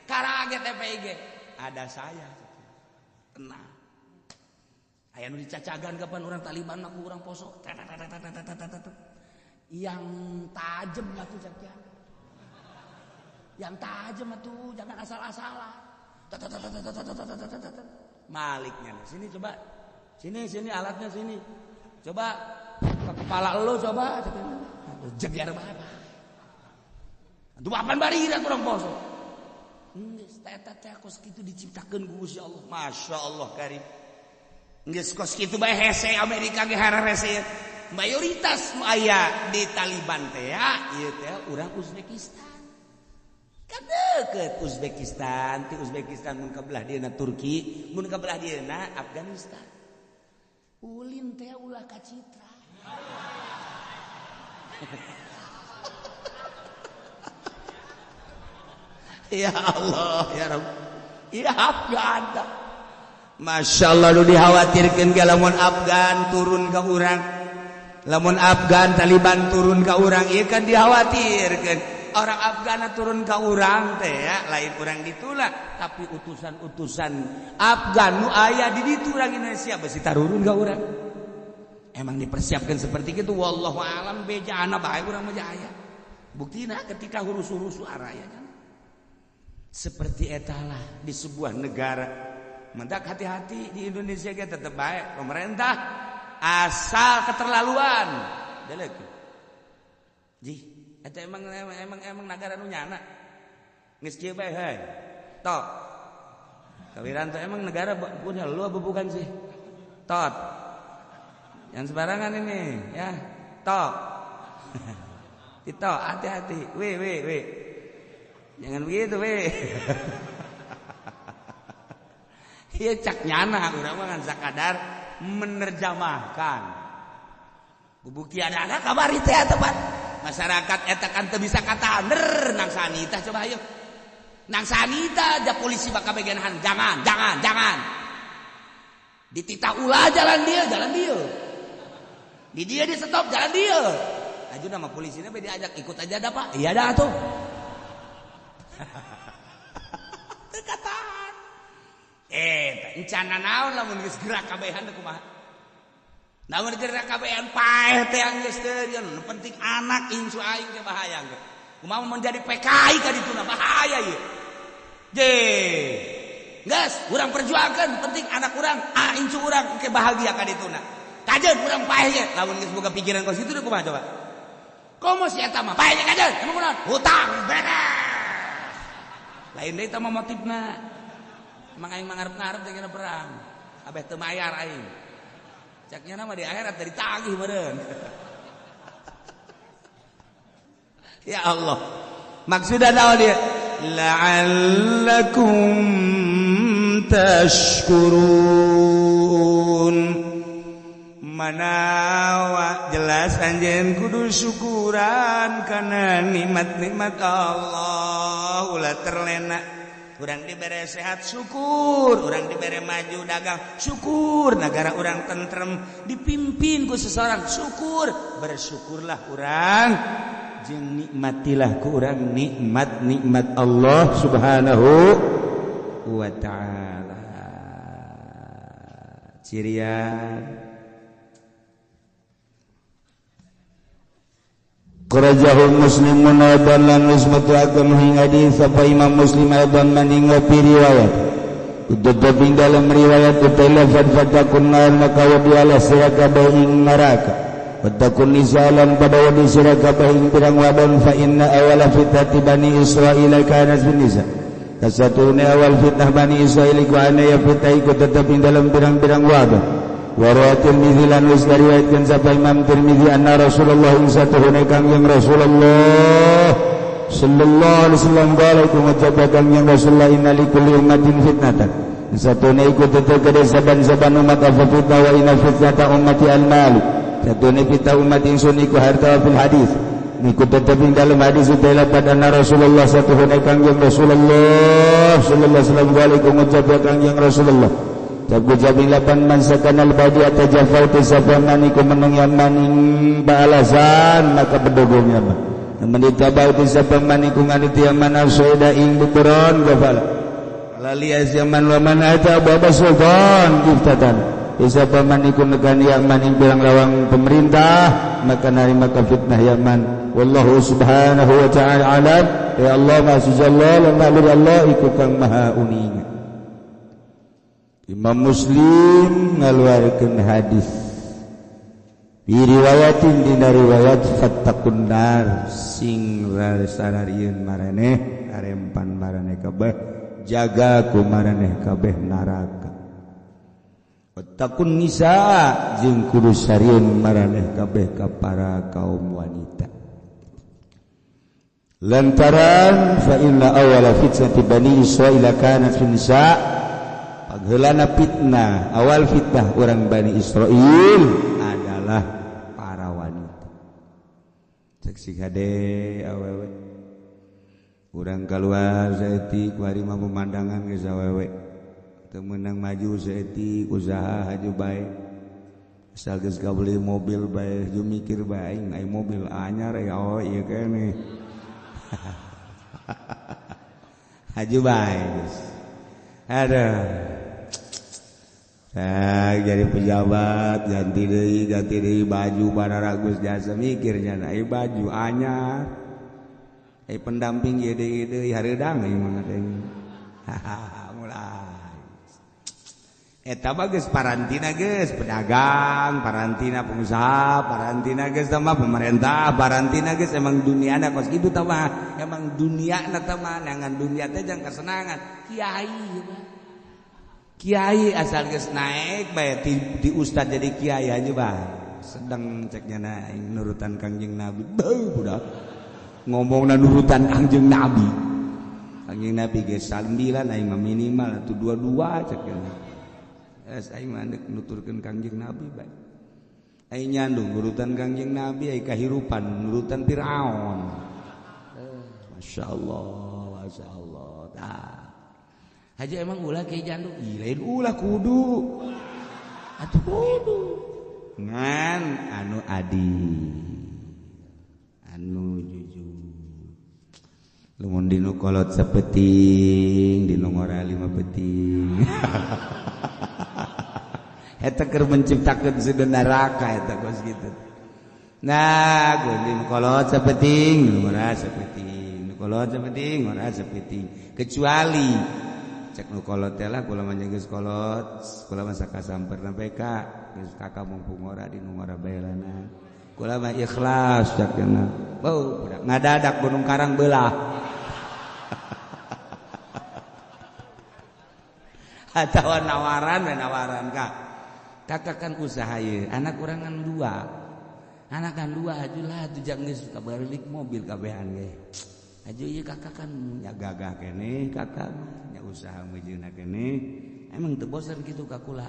Karaget FPI ge. Ada saya. Tenang. Aya nu dicacagan kapan orang Taliban mah ku urang poso. Yang tajem atuh cak. Yang tajem atuh jangan asal-asalan. Maliknya sini coba. Sini sini alatnya sini. Coba ke kepala lu coba. Jeger bae. Atuh apan bari urang poso. Geus eta teh kos kitu diciptakeun ku Gusti Allah. Masya Allah karim. Geus kos kitu bae hese Amerika ge hararese. Mayoritas aya di Taliban teh ya, ieu teh urang Uzbekistan. Kan deukeut Uzbekistan, ti Uzbekistan mun ka belah dieuna Turki, mun ka belah dieuna Afghanistan. Ulin teh ulah kacitra. Ya Allah ya Rabb. Ya Afgan. Masya Allah lu dikhawatirkan ke lamun Afgan turun ke urang. Lamun Afgan Taliban turun ke urang, ieu kan dikhawatirkan. Orang Afgan turun ke urang teh ya, lain urang ditulak, tapi utusan-utusan Afgan nu aya di ditu urang Indonesia besi tarurun ka urang. Emang dipersiapkan seperti itu, wallahu alam bejana bae urang mah aya. Buktina ketika hurus-hurus araya kan. Seperti etalah di sebuah negara. Mendak hati-hati di Indonesia ge tetep baik pemerintah asal keterlaluan. Delek. Jih, eta emang emang emang negara nu nyana. Geus kieu bae heuy. Tok. Kawiranto emang negara punya lu apa bukan sih? Tot. Yang sembarangan ini ya. Tok. Tito, hati-hati. Weh weh weh. Jangan begitu weh. Ieu cak nyana urang mah ngan sakadar menerjemahkan. Bukti ada kabar teh tepat. Masyarakat eta kan teu bisa kataner nang sanita coba ayo. Nang sanita aja polisi bakal bagian jangan, jangan, jangan. Dititah ulah jalan dia, jalan dia. Di dia di stop jalan dia. Aju nama polisinya be diajak ikut aja dah Pak. Iya dah tuh. Teu katahan. Encana naon lamun geus gerak kabehan kumaha. Namun gerak kabehan paeh teh geus teu nu penting anak incu aing ge bahaya ge. Kumaha menjadi PKI ka dituna bahaya ieu. Je. Geus urang perjuangkeun penting anak urang, incu urang ke bahagia ka dituna. Kajeun urang paeh ge lamun geus boga pikiran kos kitu kumaha coba. Komo si eta mah paeh ge kajeun emang kunaon? Hutang beres. Lain deui tah mah motifna. Emang aing mangarep-ngarep teh kena perang. Abeh teu mayar aing. Caknya nama di akhirat dari tagih meureun. Ya Allah. Maksudna naon dia? La'allakum tashkurun. Manawa jelas anjeun kudu syukuran kana nikmat-nikmat Allah ulah terlena. Urang dibere sehat syukur, urang dibere maju dagang syukur, negara urang tentrem dipimpin ku seseorang syukur, bersyukurlah urang jeung nikmatilah ku urang nikmat-nikmat Allah Subhanahu wa taala. Cirian Kharajahu Muslimun aidan lan nisbatu agam hing hadis sapa Imam Muslim aidan maning fi riwayat. Tetep ing dalam riwayat telafat fatakun nar maka wadi ala sira kabeh ing neraka. Fatakun nisalan pada wadi sira kabeh ing pirang wadon fa inna awala fitnati bani Israil kanat bin nisa. Kasatune awal fitnah bani Israil ku ana ya fitnah iku tetep ing dalam pirang-pirang wadon. Wa Tirmidzi lan wis diriwayatkeun sapa Imam Tirmidzi anna Rasulullah satuhune Kangjeng Rasulullah sallallahu alaihi wasallam qala iku ngucap Kangjeng Rasulullah inna likulli ummatin fitnatan. Satune iku tetep kada saban-saban umat apa fitnah wa inna fitnata ummati al-mal. Satune fitnah umat ingsun iku harta fil hadis. Ikut tetep ing dalem hadis pada Rasulullah satuhuna Kangjeng Rasulullah sallallahu alaihi wasallam ngucap ya Kangjeng Rasulullah. Jago jabing lapan man sakanal badi atajafau tisafaman iku meneng yaman ing baalasan maka bedogong yaman. Menditabau tisafaman iku nganut yaman al-soida ing bukuron gafala. Lali azyaman wa man ata baba sultan kiftatan. Tisafaman iku negan yaman ing pirang lawang pemerintah maka narima ka fitnah yaman. Wallahu subhanahu wa ta'ala alam. Ya Allah maha suci Allah lan Allah iku kang maha uninga. Imam Muslim ngaluarkeun hadis di riwayatin dina riwayat fattaqun nar sing sararieun maraneh arempan maraneh kabeh jaga ku maraneh kabeh neraka wattaqun nisa jeung kudu sarieun maraneh kabeh ka para kaum wanita lantaran fa inna awwala fitnati bani Israila kanat fin nisa. Pangheulana fitnah, awal fitnah orang Bani Israel adalah para wanita. Seksi hade awewe. Urang keluar saeutik kuari mah pemandangan geus awewe. Teu meunang maju saeutik usaha haju bae. Asal geus kabeli mobil bae ju mikir bae aing aya mobil anyar ya oh ieu keneh. Haju bae geus. Aduh. Nah, jadi pejabat ganti deui baju bararagus jasa mikirnya nah baju anyar ai pendamping ieu deui deui hareudang ieu mah teh mulai eta mah geus parantina geus pedagang parantina pengusaha parantina geus mah pemerintah parantina geus emang duniana kos kitu tah mah emang duniana tah mah neangan dunia teh jang kesenangan kiai kiai asal geus naik bae di ustad jadi kiai aja bae sedang ceknya naik nurutan Kangjeng Nabi beuh budak ngomongna nurutan Kangjeng Nabi Kangjeng Nabi geus 9 aing mah minimal atuh 22 ceknya geus aing mah nuturkeun Kangjeng Nabi bae aing nyandung nurutan Kangjeng Nabi aing kahirupan nurutan Firaun masyaallah masyaallah tah Haji emang ulah kiai jandu, ih lain ulah kudu. Atuh kudu. Ngan anu adil. Anu jujur. Lamun dinu kolot sapeting, dinu ngora lima peting. Eta keur menciptakeun seudeuh neraka eta kos kitu. Nah, dinu kolot sapeting, dinu ngora sapeting, dinu kolot sapeting, ngora sapeting. Kecuali cek nu kolot teh lah kula mah geus kolot kula mah sakasamperna bae ka geus kakak mumpung ora di nu ngora bae lana kula mah ikhlas cek cenah beuh budak ngadadak gunung karang beulah atawa nawaran we nawaran ka kakak kan usaha ieu anak urang kan dua anak kan dua hajulah atuh jang geus kabareulik mobil kabehan ge haju ieu kakak kan nya gagah keneh kakak nya usaha meujeuhna keneh emang teu bosen kitu ka kula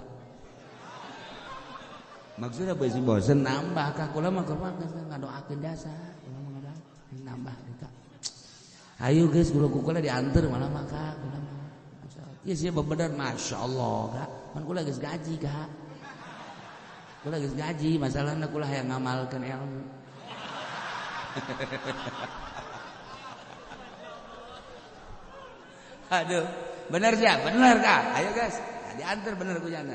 maksudna beusi bosen nambah ka kula mah kumaha geus ngadoakeun jasa kula mah ngadoakeun nambah ka hayu geus kula ku kula dianteur malah mah ka kula mah ieu sia bebener masyaallah ka pan kula geus gaji ka kula geus gaji masalahna kula hayang ngamalkeun ilmu. Aduh, bener sih, bener kak. Ayo guys, nah, diantar bener ku jana.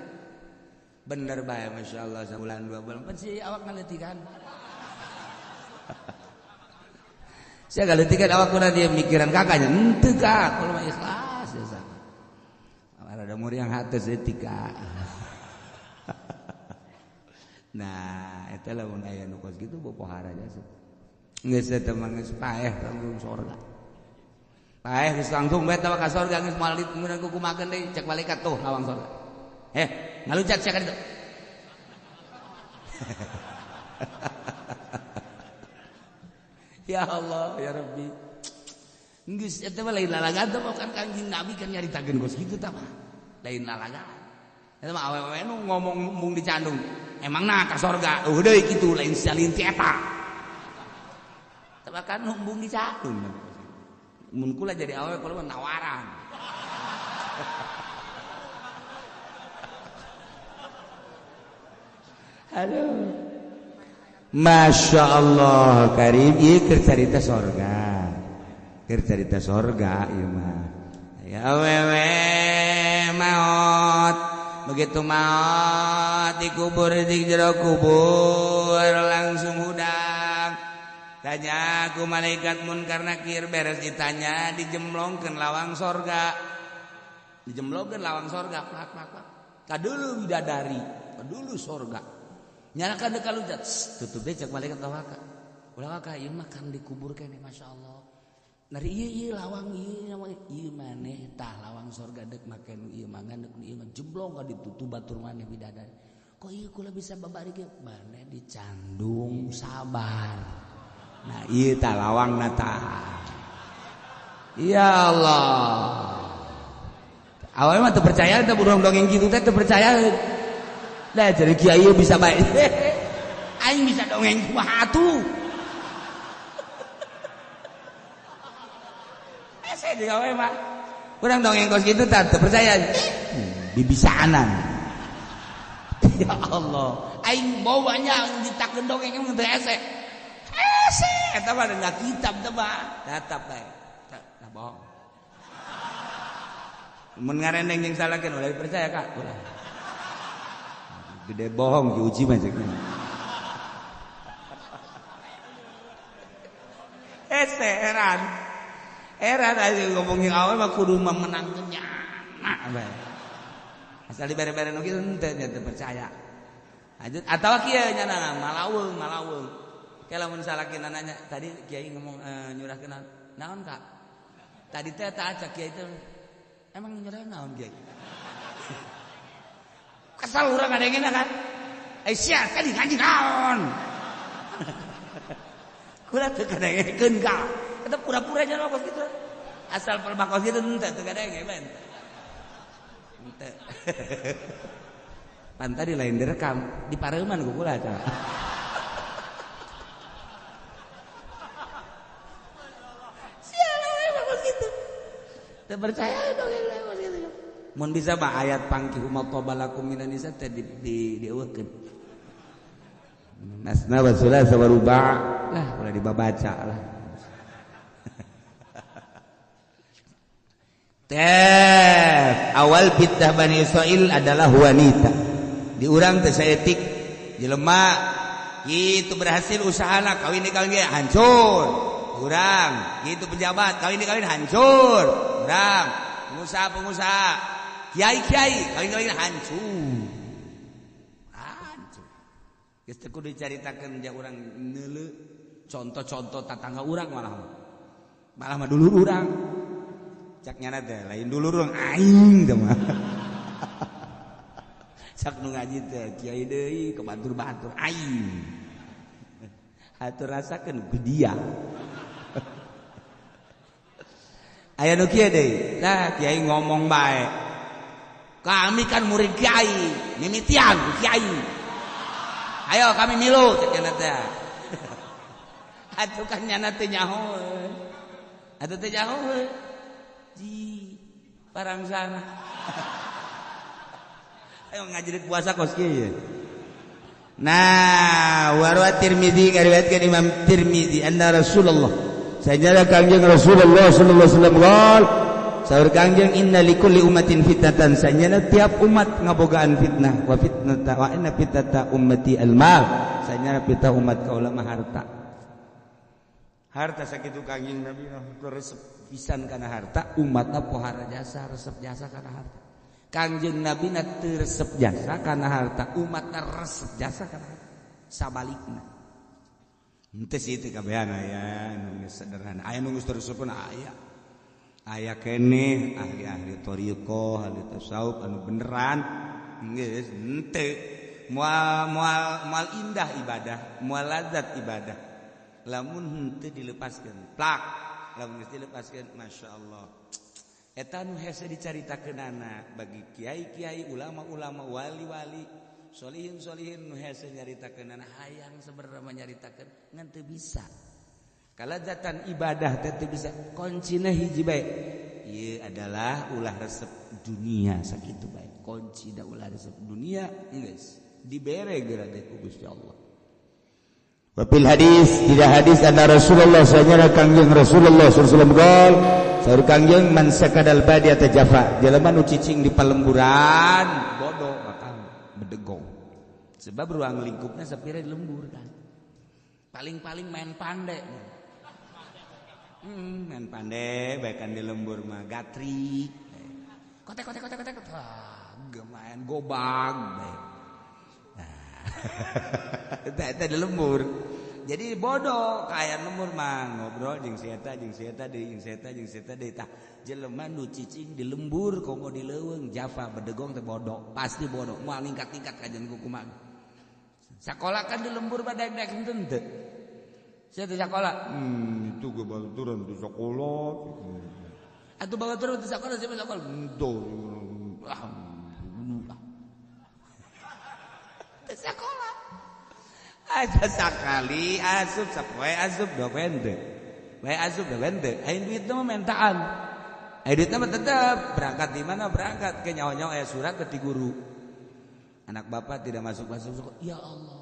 Bener bae, masya Allah sebulan 2 bulan. Pan si awak ngaletikan. Saya ngaletikan awak kuna dia mikiran kakaknya. Henteu kak, kalau mah ikhlas ya sama. Ada muriang hate setika. Nah, eta lamun aya nu kos kitu bopohara jasa. Geus eta mah geus paeh langsung sorga. Paeh geus langsung bae tawa ka sorga geus moal dimeunang ku kumakeun deui cek malaikat tuh lawang sorga. Eh, ngaluncat sia ka ditu. Ya Allah, ya Rabbi. Geus eta mah lain lalagan teh kan Kangjeng Nabi kan nyaritakeun geus kitu tah mah. Lain lalagan. Eta mah awewe nu ngomong mung dicandung. Emangna ka sorga eueuh deui kitu lain salin ti eta. Tebakan embung dicandung. Mun kula jadi awewe kula mah nawaran. Aduh. Masya Allah karim ieu keur carita sorga. Keur carita sorga ieu mah. Ya awewe maot. Begitu maot dikubur di jero kubur langsung hudang. Tanya ku malaikat munkar nakir beres ditanya dijemlongkeun lawang sorga. Dijemlongkeun lawang sorga plak plak plak. Kadulu bidadari, kadulu sorga. Nyalakan deuk kaluncat, tutup deui cek malaikat lawaka. Ulah waka ieu mah kan dikubur keneh masyaallah. Nari ieu ieu lawang ieu ieu maneh tah lawang sorga deuk make nu ieu mangan deuk nu ieu mah jemblong ka ditutup batur maneh bidadari. Kok ieu kula bisa babari ge maneh dicandung sabar. Nah ieu tah lawangna tah. Ya Allah. Awalnya mah teu percaya teh burung dongeng kitu teh teu percaya. Lah jadi kiai bisa bae. Aing bisa dongeng kumaha atuh. Saya juga we mah. Urang dongeng kos kitu tah teu percaya. Bibisaanan. Ya Allah, aing bawanya ditakeun dongeng emang teu hese. Hese eta mah da kitab teh mah. Tetep bae. Tah bohong. Mun ngarendeng jeung salakeun ulah dipercaya Kak, ulah. Gede bohong diuji mah cek. Hese heran. Heran aja ngomongin awal mah kudu memenangkeun nyana bae. Asal dibere-bere nu kitu henteu nya teu percaya. Lanjut atawa kieu nyana malaweung malaweung. Ke lamun salakina nanya, tadi kiai ngomong nyurahkeun naon Kak? Tadi teh tah acak kiai teh emang nyurahkeun naon kiai? Kesal urang ngadengena kan. Eh sia tadi ngaji naon? Kula teu kadengekeun Kak. Eta pura-pura nya kos kitu. Asal pelbak kos kitu henteu teu kadenge ben. Henteu. Pan tadi lain direkam, di pareuman ku kula tah. Sial we kos kitu. Teu percaya dong kos kitu. Mun bisa mah ayat pangkihu ma qabalakum minan nisa teh di dieuweuhkeun. Nasna wa sulasa wa ruba' lah ulah dibabaca lah. Teh awal fitnah Bani Israil adalah wanita. Di urang teh saeutik jelema kitu berhasil usahana kawin dikawin ge hancur. Urang kitu pejabat kawin dikawin hancur. Urang pengusaha-pengusaha kiai-kiai kawin-kawin hancur. Hancur. Geus teu kudu dicaritakeun ja urang neuleu contoh-contoh tatangga urang malah. Malah mah dulur urang. Cak nyana teh lain dulur urang aing teh mah. Cak nu ngaji teh kiai deui kebatur-batur aing. Hatur rasakeun ku dia. Aya nu kieu deui. Lah kiai ngomong bae. Kami kan murid kiai, mimitian kiai. Ayo kami milu cek nyana teh. Atuh kan nyana teh nyaho. Atuh teh nyaho. Ji parang sana. Ayo ngaji puasa kos kieu. Nah, warwa Tirmizi ngariwayatkeun Imam Tirmizi anna Rasulullah sajada Kangjeng Rasulullah sallallahu alaihi wasallam qol saur Kangjeng inna likulli ummatin fitnatan sanyana tiap umat ngabogaan fitnah wa fitnata wa inna fitnata ummati almal sanyana fitnah umat kaula mah harta. Harta sakitu Kangjeng Nabi resep pisan kana harta umatna pohara jasa resep jasa kana harta. Kangjeng Nabi na teu resep jasa kana harta umatna resep jasa kana harta sabalikna. Henteu sih teu kabehan aya nu geus sederhana aya nu geus resepna aya. Aya keneh ahli-ahli thariqah ahli tasawuf anu beneran geus henteu moal moal moal indah ibadah moal lazat ibadah lamun henteu dilepaskeun plak lamun geus dilepaskeun masyaallah eta nu hese dicaritakeunana bagi kiai-kiai ulama-ulama wali-wali solihin-solihin nu hese nyaritakeunana hayang sebenarnya nyaritakeun ngan teu bisa. Kalazatan ibadah teh teu bisa kuncina hiji bae. Ieu adalah ulah resep dunia sakitu bae. Kunci da ulah resep dunia geus dibere geura teh ku Gusti Allah. Wa fil hadis tidak hadis anna Rasulullah sallallahu kangjeng Rasulullah sallallahu alaihi wasallam qol saur kangjeng man sakadal badiyata jafa jelema nu cicing di palemburan bodoh bakal bedegong. Sebab ruang lingkupnya sapira di lembur kan. Paling-paling main pandai. Main pandai bahkan di lembur mah gatrik. Kotek kotek kotek kotek. Wah, main gobag. Nah, eta di lembur. Jadi bodoh kayak lembur mah ngobrol jeung si eta jeung si eta deui jeung si eta jeung si eta deui tah jelema nu cicing di lembur komo di leuweung jafa bedegong teh bodoh, pasti bodoh. Moal ningkat-ningkat kajian ku kumaha. Sakola kan di lembur mah daek-daek henteu teu. Saya di sekolah, itu gue baturan di sekolah. Atau baturan di sekolah, saya di sekolah. Itu, di sekolah. Aja sekali asup, sapoe asup dua pende, wae asup dua pende. Ayo duit mah mentaan, ayo duit mah tetap berangkat di mana berangkat ke nyawa-nyawa aya surat ke guru. Anak bapak tidak masuk masuk, ya Allah.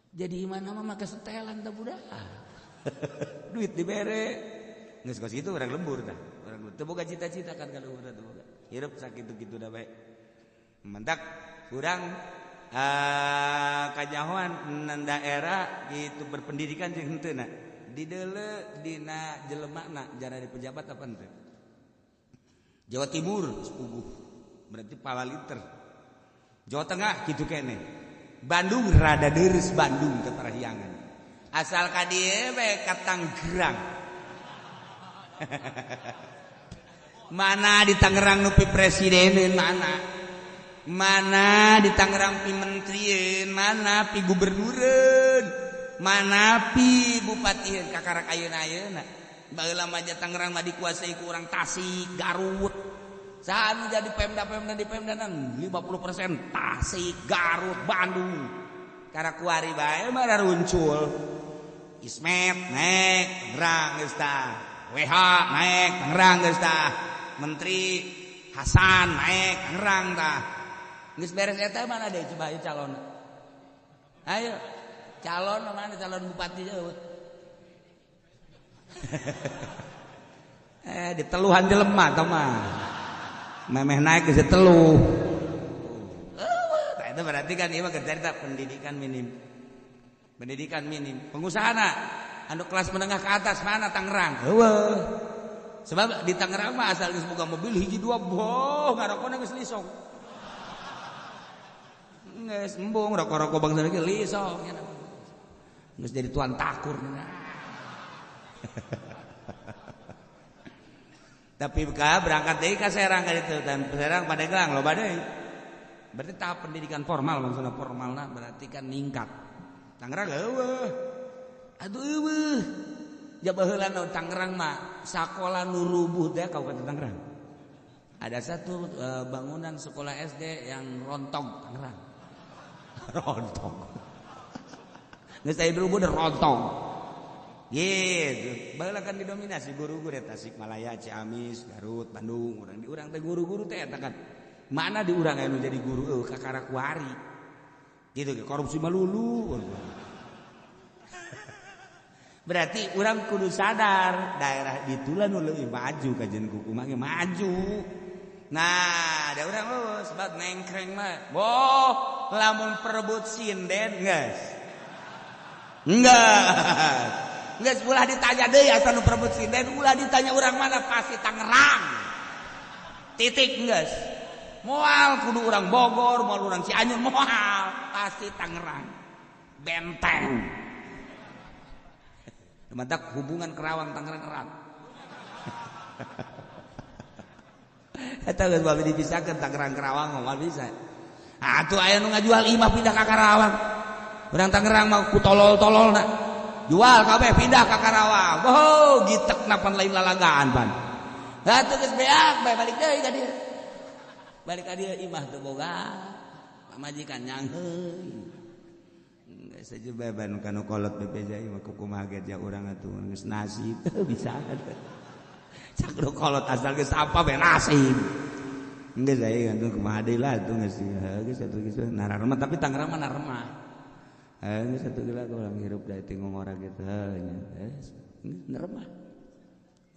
Jadi mana mah make setelan teh budak. Duit dibere. Geus kos kitu urang lembur tah. Urang teu boga cita-cita kan ka luhur teu boga. Hirup sakitu-kitu da bae. Mentak urang kanyahoan nan daerah gitu berpendidikan jeung henteu na. Dideuleu dina jelemana jara di pejabat apa henteu. Jawa Timur puguh. Berarti pawaliter. Jawa Tengah kitu keneh. Bandung rada deres Bandung ke Parahyangan. Asal ka dieu we ka Tangerang. Mana di Tangerang nu pi presideneun mana? Mana di Tangerang pi menterieun, mana pi gubernureun, mana pi bupatieun kakarak ayeuna-ayeuna. Baheula mah Tangerang mah dikuasai ku urang Tasik, Garut. Saat jadi Pemda-Pemda di Pemda 50% Tasik, Garut, Bandung. Karena kuari bae mah runcul. Ismet naik Tangerang geus tah. WH naik Tangerang geus tah. Menteri Hasan naik Tangerang tah. Geus beres eta mana deui coba ayo calon. Ayo calon mana calon bupati jauh. Diteluhan jelema tah mah. Memeh naik geus teluh. Tah itu berarti kan ieu mah cerita pendidikan minim. Pendidikan minim. Pengusahana anu kelas menengah ke atas mana Tangerang? Heueuh. Sebab di Tangerang mah asal geus boga mobil hiji dua boh ngarokona geus lisong. Geus embung rokok-rokok bangsa ge lisong. Geus jadi tuan takur. Tapi berangkat deui ka Serang ka ditu dan Serang Pandeglang loba deui. Berarti tahap pendidikan formal maksudna formalna berarti kan ningkat. Tangerang eueuh. Aduh eueuh. Ja baheula nu Tangerang mah sakola nu rubuh teh Kabupaten Tangerang. Ada satu bangunan sekolah SD yang rontong Tangerang. Rontong. Geus aya rubuh teh rontong. Gitu, baheula kan didominasi guru-guru teh Tasikmalaya, Ciamis, Garut, Bandung, urang di urang teh guru-guru teh eta kan. Mana di urang anu jadi guru eueuh kakara kuari. Gitu korupsi malulu. Berarti urang kudu sadar daerah ditulah nu leuwih maju kajian kuku mah maju. Nah, da urang eueuh sebab nengkreng mah. Boh, lamun perebut sinden geus. Enggak. Geus ulah ditanya deui asa nu perebut sinden, ulah ditanya urang mana pasti Tangerang. Titik geus. Moal kudu urang Bogor, moal urang Cianjur, moal pasti Tangerang. Benteng. Mantap hubungan Kerawang Tangerang erat. Eta geus bae dipisahkeun Tangerang Kerawang moal bisa. Atuh aya nu ngajual imah pindah ka Karawang. Urang Tangerang mah ku tolol-tololna. Jual kabeh pindah ka Karawang. Boh, gitek napan lain lalagaan pan. Atuh geus beak bae balik deui ka dieu. Balik ka dieu imah teu boga. Pamajikan nyangheun. Biasa aja beban kanu kolot BPJ mah kumaha ge ja urang atuh geus nasib teu bisa. Cak nu kolot asal geus apa bae nasib. Geus aya atuh kumaha deui lah atuh geus geus atuh geus nararema tapi Tangerang mah narema. Geus atuh geula urang hirup da teh ngora gitu nya. Geus nerema.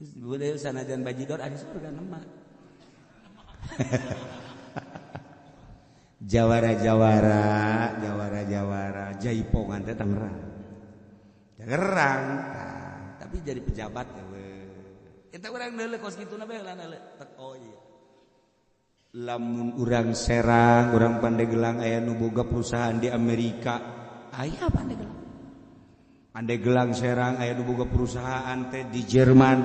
Geus budaya sanajan bajidor aya surga nema. Jawara-jawara, jawara-jawara, jaipongan teh Tangerang. Tangerang, nah, tapi jadi pejabat ya we. Eta urang deuleu kos kituna bae lah deuleu. Oh iya. Lamun urang Serang, urang Pandeglang aya nu boga perusahaan di Amerika, aya Pandeglang. Pandeglang Serang aya nu boga perusahaan teh di Jerman.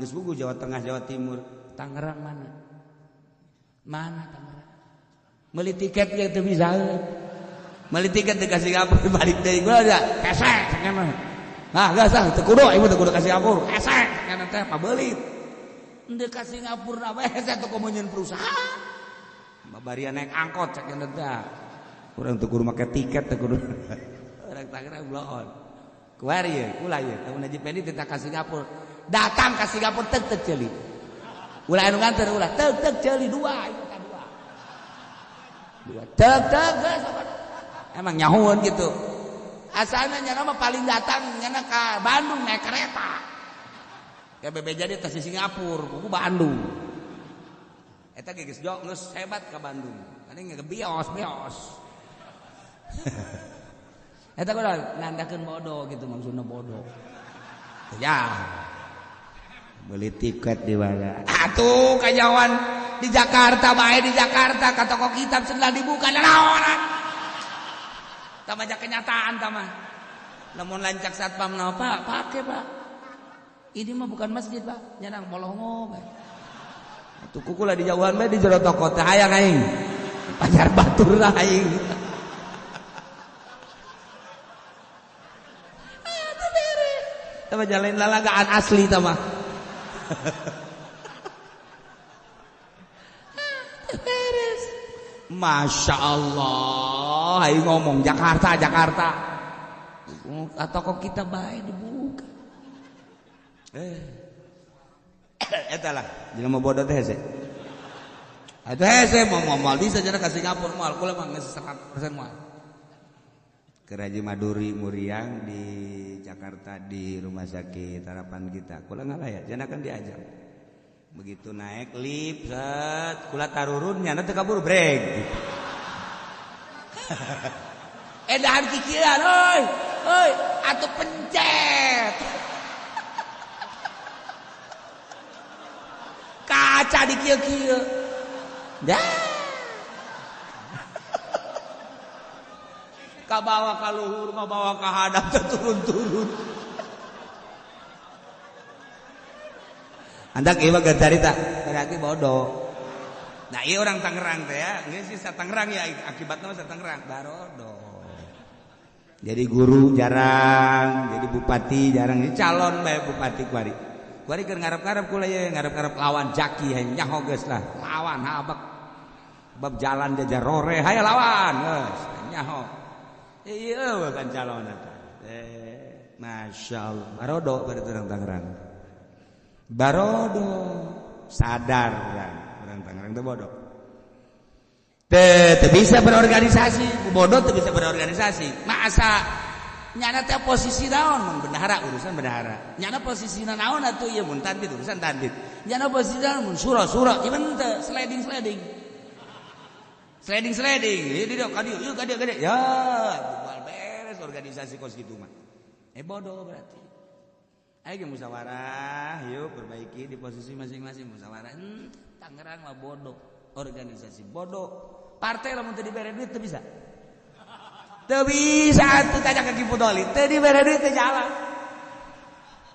Geus buku Jawa Tengah, Jawa Timur, Tangerang mana? Mana Tangerang? Beli tiket yang teu bisa. Beli tiket teu ka Singapura balik deui gua aja. Kesek cenah. Nah, geus ah teu kudu ieu teu kudu ka Singapura. Kesek cenah teh pabeulit. Henteu ka Singapura we hese teu komo nyeun perusahaan. Babarian naik angkot cek cenah teh. Urang teu kudu make tiket teu kudu. Urang Tangerang bloon. Kuari ye, kula ye. Lamun Haji Pendi teh ka Singapura. Datang ka Singapura tek tek ceuli. Ulah anu nganter ulah tek tek ceuli dua. Dua tek tek emang nyahuan gitu asalnya nyana mah paling datang nyana ke Bandung naik kereta ya bebe jadi tas di Singapura buku Bandung eta geus jog geus hebat ke Bandung paling ngebios bios eta kudu nandakeun bodoh gitu maksudna bodoh ya beli tiket di mana atuh kanyawan di Jakarta bae di Jakarta ka toko kitab sedang dibuka naonan tah aja kenyataan tah mah lamun lancak satpam naon Pak pake Pak ini mah bukan masjid Pak nyanang bolongo bae atuh kukula di jauhan bae di jero toko teh hayang aing pacar batur lah aing atuh beres tah mah jalan lalagaan asli tah mah. Masya Allah, ayo ngomong Jakarta, Jakarta. Atau kok kita baik dibuka. Eta lah, jelema bodoh teh hese. Atuh hese mau moal bisa jana ka Singapura moal, kula mah geus 100% moal. Ke Raji Maduri Muriang di Jakarta di rumah sakit Harapan Kita. Kula ngalaya, jana kan diajak. Begitu naik lift, set, kula tarurun nyana teu kabur brek. Edahan kikiran, oi, oi, atuh pencet. Kaca di kieu-kieu. Dah. Kabawa ka luhur, kabawa ka hadap, turun-turun. Andak ieu mah carita, berarti bodoh. Nah, ieu orang Tangerang teh ya, geus sih Tangerang ya akibatna mah Tangerang, barodo. Jadi guru jarang, jadi bupati jarang, jadi calon bae bupati kuari. Kuari keur ngarep-ngarep kula ye, ngarep-ngarep lawan Jaki hayang nyaho geus lah, lawan habek. Bab jalan jajar rore hayang lawan geus, nyaho. Ieu bukan calon eta. Masya Allah, barodo berarti orang Tangerang. Barodo sadar orang Tangerang teh bodoh. Teu bisa berorganisasi, bodoh teu bisa berorganisasi. Masa nyana teh posisi naon mun bendahara urusan bendahara. Nyana posisina naon atuh ieu mun tandit urusan tandit. Nyana posisi naon mun suro-suro ieu teu sliding-sliding. Sliding-sliding, ieu di dieu ka dieu, ieu ka dieu ka dieu. Ya, moal beres organisasi kos kitu mah. Bodoh berarti. Ayo musyawarah, yuk perbaiki di posisi masing-masing musyawarah. Tangerang mah bodoh, organisasi bodoh. Partai lamun teu dibere duit teu bisa. Teu bisa atuh tanya ka Ki Fudoli, teu dibere duit teu jalan.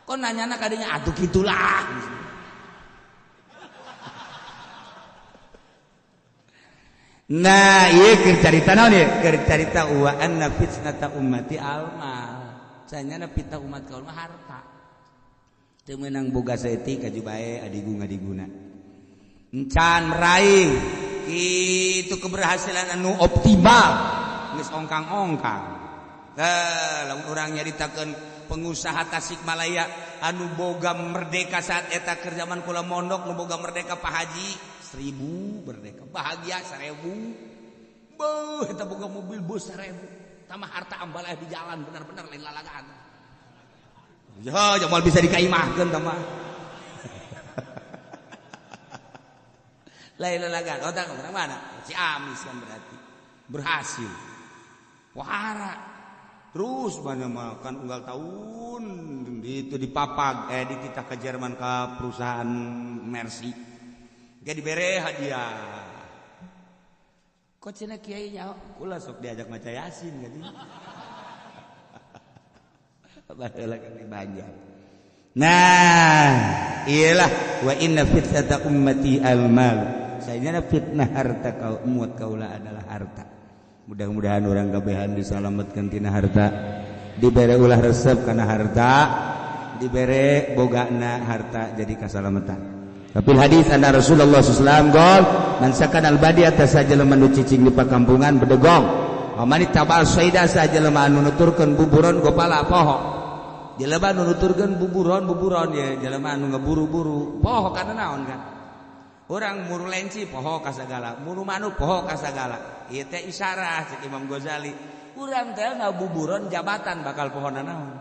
Kok nanyana kadinya atuh kitulah. Nah, ieu keur carita naon ieu? Keur carita wa anna fitnata ummati almal. Sanyana fitnah umat kaul mah harta. Teu meunang boga saeutik kaju bae adigung-adiguna. Encan meraih kitu keberhasilan anu optimal geus ongkang-ongkang. Lamun urang nyaritakeun pengusaha Tasikmalaya anu boga merdeka saat eta keur zaman kula mondok, nu boga merdeka Pak Haji 1000 merdeka, bahagia 1000. Beuh, eta boga mobil bus 1000. Tambah harta ambal di jalan benar-benar lain lalagaan. Ya, jamal bisa dikaimahkeun tambah. Lain lalagaan. Otak orang mana? Ciamis kan berarti. Berhasil. Wahara. Terus banyak makan unggal tahun itu dipapag dititah ke Jerman ke perusahaan Mercy. Gak dibere hadiah. Kok cenah kiai nyaho? Kula sok diajak maca Yasin gitu. Baheula kan di Banjar. Nah, iyalah wa inna fitnata ummati al-mal. Sayana fitnah harta kau umat kaula adalah harta. Mudah-mudahan orang kabehan disalametkeun tina harta, dibere ulah resep kana harta, dibere bogana harta jadi kasalametan. Tapi hadis anna Rasulullah sallallahu alaihi wasallam qol man sakana al-badiata sajelema nu cicing di pakampungan bedegong, wa man ittaba saida sajelema anu nuturkeun buburon gopala poho. Jelema anu nuturkeun buburon-buburon ya jelema anu ngeburu-buru poho kana naon kan. Orang muru lenci poho kasagala, muru manuk poho kasagala. Ieu teh isyarah cek Imam Ghazali. Urang teh ngabuburon jabatan bakal pohona naon.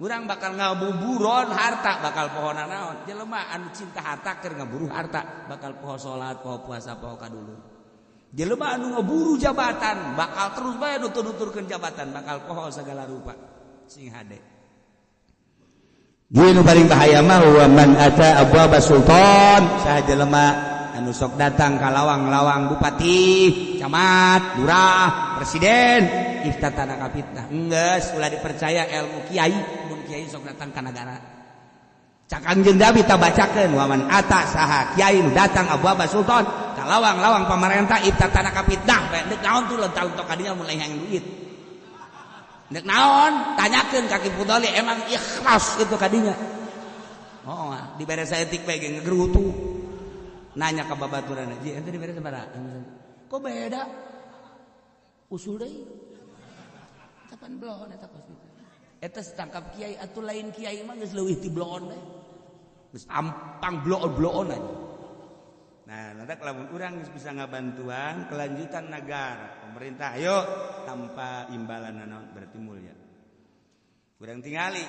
Urang bakal ngabuburon harta bakal pohona naon. Jelema anu cinta harta keur ngaburu harta bakal poho salat, poho puasa, poho kadulur. Jelema anu ngaburu jabatan bakal terus bae nutur-nuturkeun jabatan bakal poho sagala rupa. Sing hade. Ieu nu paling bahaya mah wa man ata abwaba sultan, saha jelema anu sok datang ka lawang-lawang bupati, camat, lurah, presiden, iftatana ka fitnah. Enggeus ulah dipercaya ilmu kiai, mun kiai sok datang ka nagara. Cak Kangjeng Nabi tabacakeun wa man ata saha kiai nu datang abwaba sultan ka lawang-lawang pamarentah iftatana ka fitnah. Deuk naon tuh lental-lentok ka dinya mulai hayang duit. Nek naon tanyakeun ka Ki Fudoli emang ikhlas itu kadinya. Oh, dibere saeutik bae ge ngegerutu. Nanya ka babaturan, "Ji, ente dibere sabaraha?" Kok beda? Usul deui. Kapan bloon eta kos kitu. Eta setangkap kiai atuh lain kiai mah geus leuwih ti bloon deui. Geus ampang bloon-bloon aja. Nah, nanti lamun urang geus bisa ngabantuan kelanjutan negara, pemerintah ayo tanpa imbalan naon berarti mulia. Urang tingali,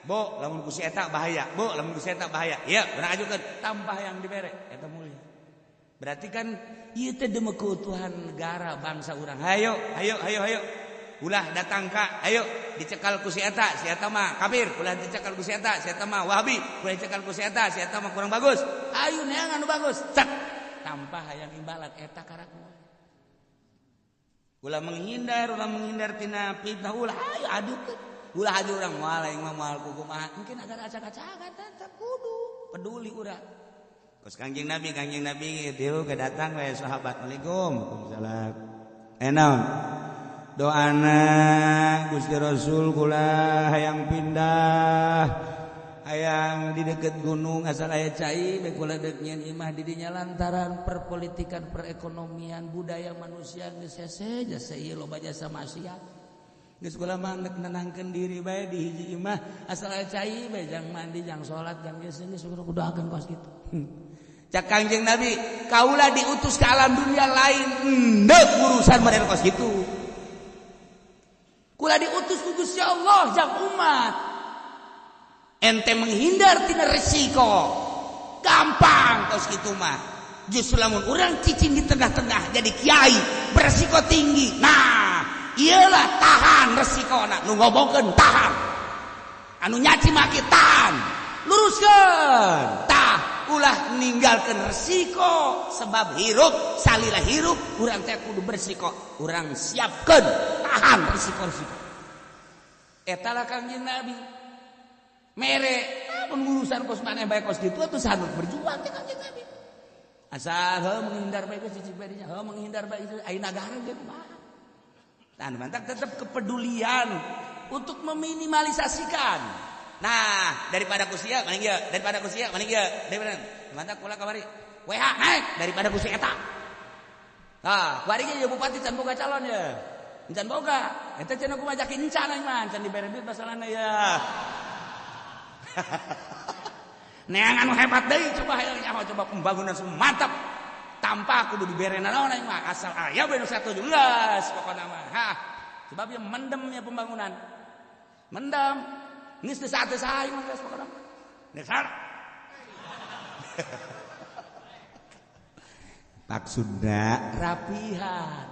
bo lamun ku si eta bahaya, bo lamun ku si eta bahaya. Ieu urang ajukeun tanpa yang dibere eta mulia. Berarti kan ieu teh demi keutuhan negara bangsa urang. Hayo, hayo, hayo, hayo. Ulah datang ka, ayo dicekal ku si eta mah kafir, ulah dicekal ku si eta mah Wahabi, ulah dicekal ku si eta mah kurang bagus. Ayo neangan nu bagus, cek tanpa hayang imbalan eta karak. Ulah menghindar tina fitnah, ulah ayo adukeun. Ulah aju urang moal aing mah moal kumaha. Mungkin agar acak-acakan tetep kudu peduli urang. Kos Kangjeng Nabi dieu datang we sahabat. Waalaikum salam. Naon? Doana Gusti Rasul kula hayang pindah hayang di deket gunung asal aya cai bae kula deuk nyieun imah di dinya lantaran perpolitikan perekonomian budaya manusia geus hese jasa ieu loba jasa maksiat geus kula mah neuk nenangkeun diri bae di hiji imah asal aya cai bae jang mandi jang salat jang geus geus kudu doakeun kos kitu. Cak Kangjeng Nabi kaula diutus ke alam dunia lain endek urusan model kos kitu. Kula diutus ku Gusti Allah jang umat. Ente menghindar tina resiko. Gampang kos kitu mah. Justru lamun urang cicing di tengah-tengah jadi kiai beresiko tinggi. Nah, iyalah tahan resikona. Nu ngobongkeun tahan. Anu nyaci maki tahan. Luruskeun. Tah, ulah ninggalkeun resiko sebab hirup salila hirup urang teh kudu beresiko. Urang siapkeun tahan resiko-resiko. Eta lah Kangjeng Nabi. Mere lamun urusan kos maneh bae kos kitu atuh saha berjuang teh Kangjeng Nabi. Asal heuh menghindar bae geus cicing bae dinya, heuh menghindar bae geus aya nagara ge kumaha. Nah, mantak tetep kepedulian untuk meminimalisasikan. Nah, daripada ku sia mending ieu, daripada ku sia mending ieu, daripada mantak kula kamari WH naik daripada ku si eta. Tah, kuari ge bupati can boga calon ya. Encan boga. Eta cenah kumaha jaki encan aing mah, encan dibere duit masalahna ya. Neangan hebat deui coba hayang nyaho coba pembangunan mantap. Tanpa kudu dibere naon aing mah, asal aya we nu satuju geus pokona mah. Hah. Sebab ieu mendem ya pembangunan. Mendem. Geus teu saat aing mah geus pokona. Dasar. Maksudna rapihan.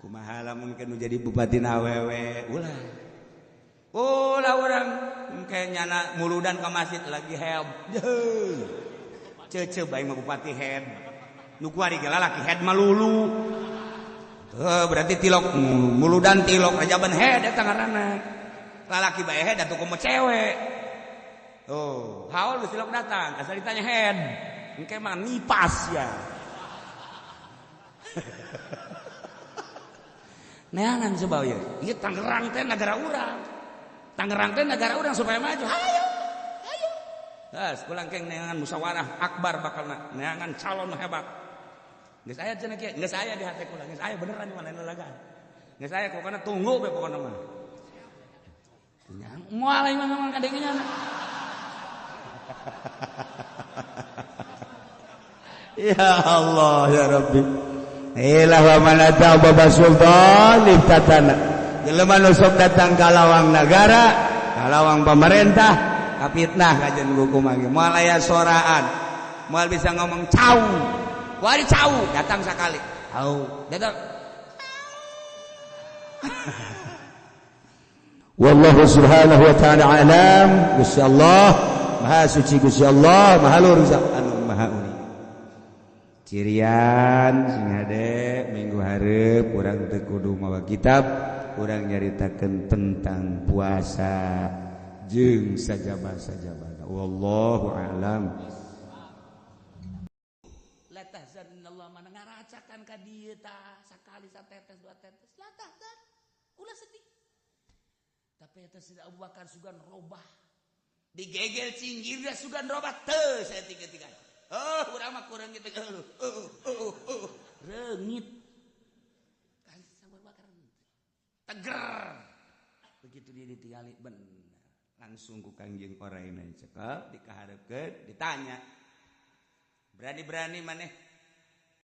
Kumaha lamun nu jadi bupati awewe ulah. Ulah urang engke nyana muludan ka masjid lagi head. Cece bae mah bupati head. Nu kuari ge lalaki head malulu. Heuh berarti tilok muludan tilok rajaban head eta ngaranna. Lalaki bae head atuh komo cewek. Oh, haul geus tilok datang asal ditanya head. Engke mah nipas ya. Neangan coba ya. Ieu Tangerang teh nagara urang. Tangerang teh nagara urang supaya maju. Hayo. Hayo. Geus pulang keng neangan musyawarah akbar bakalna. Neangan calon hebat. Geus aya cenah kieu, geus aya di hate kula, geus aya beneran mah lain lalagaan. Geus aya pokona tunggu we pokona mah. Moal aing mah ngomong kadengenya. Ya Allah ya Rabbi. Ilah wa man ata baba sultan iftatana. Jelema nu sok datang ka lawang nagara, ka lawang pemerintah, kapitnah kajen buku mah ge. Moal aya soraan. Moal bisa ngomong cau. Wari cau datang sakali. Cau, datang. Wallahu subhanahu wa ta'ala alam. Gusti Allah, Maha suci Gusti Allah, Maha luhur anu Maha uni. Cirian sing hade minggu hareup urang teu kudu mawa kitab, urang nyaritakeun tentang puasa jeung sajaba-sajabana. Wallahu a'lam. La tahzan innallaha mana ngaracakan ka dieu tah sakali satetes dua tetes. La tahzan. Ulah sedih. Tapi eta Sida Abu Bakar sugan robah. Digegel cinggirna sugan robah teu saeutik-eutikan. Oh, urang mah kurang gitu. Reungit. Kan Abu Bakar teger. Begitu dia ditinggali bener. Langsung ku Kangjeng oraina cekel dikahareukeun ditanya. Berani-berani maneh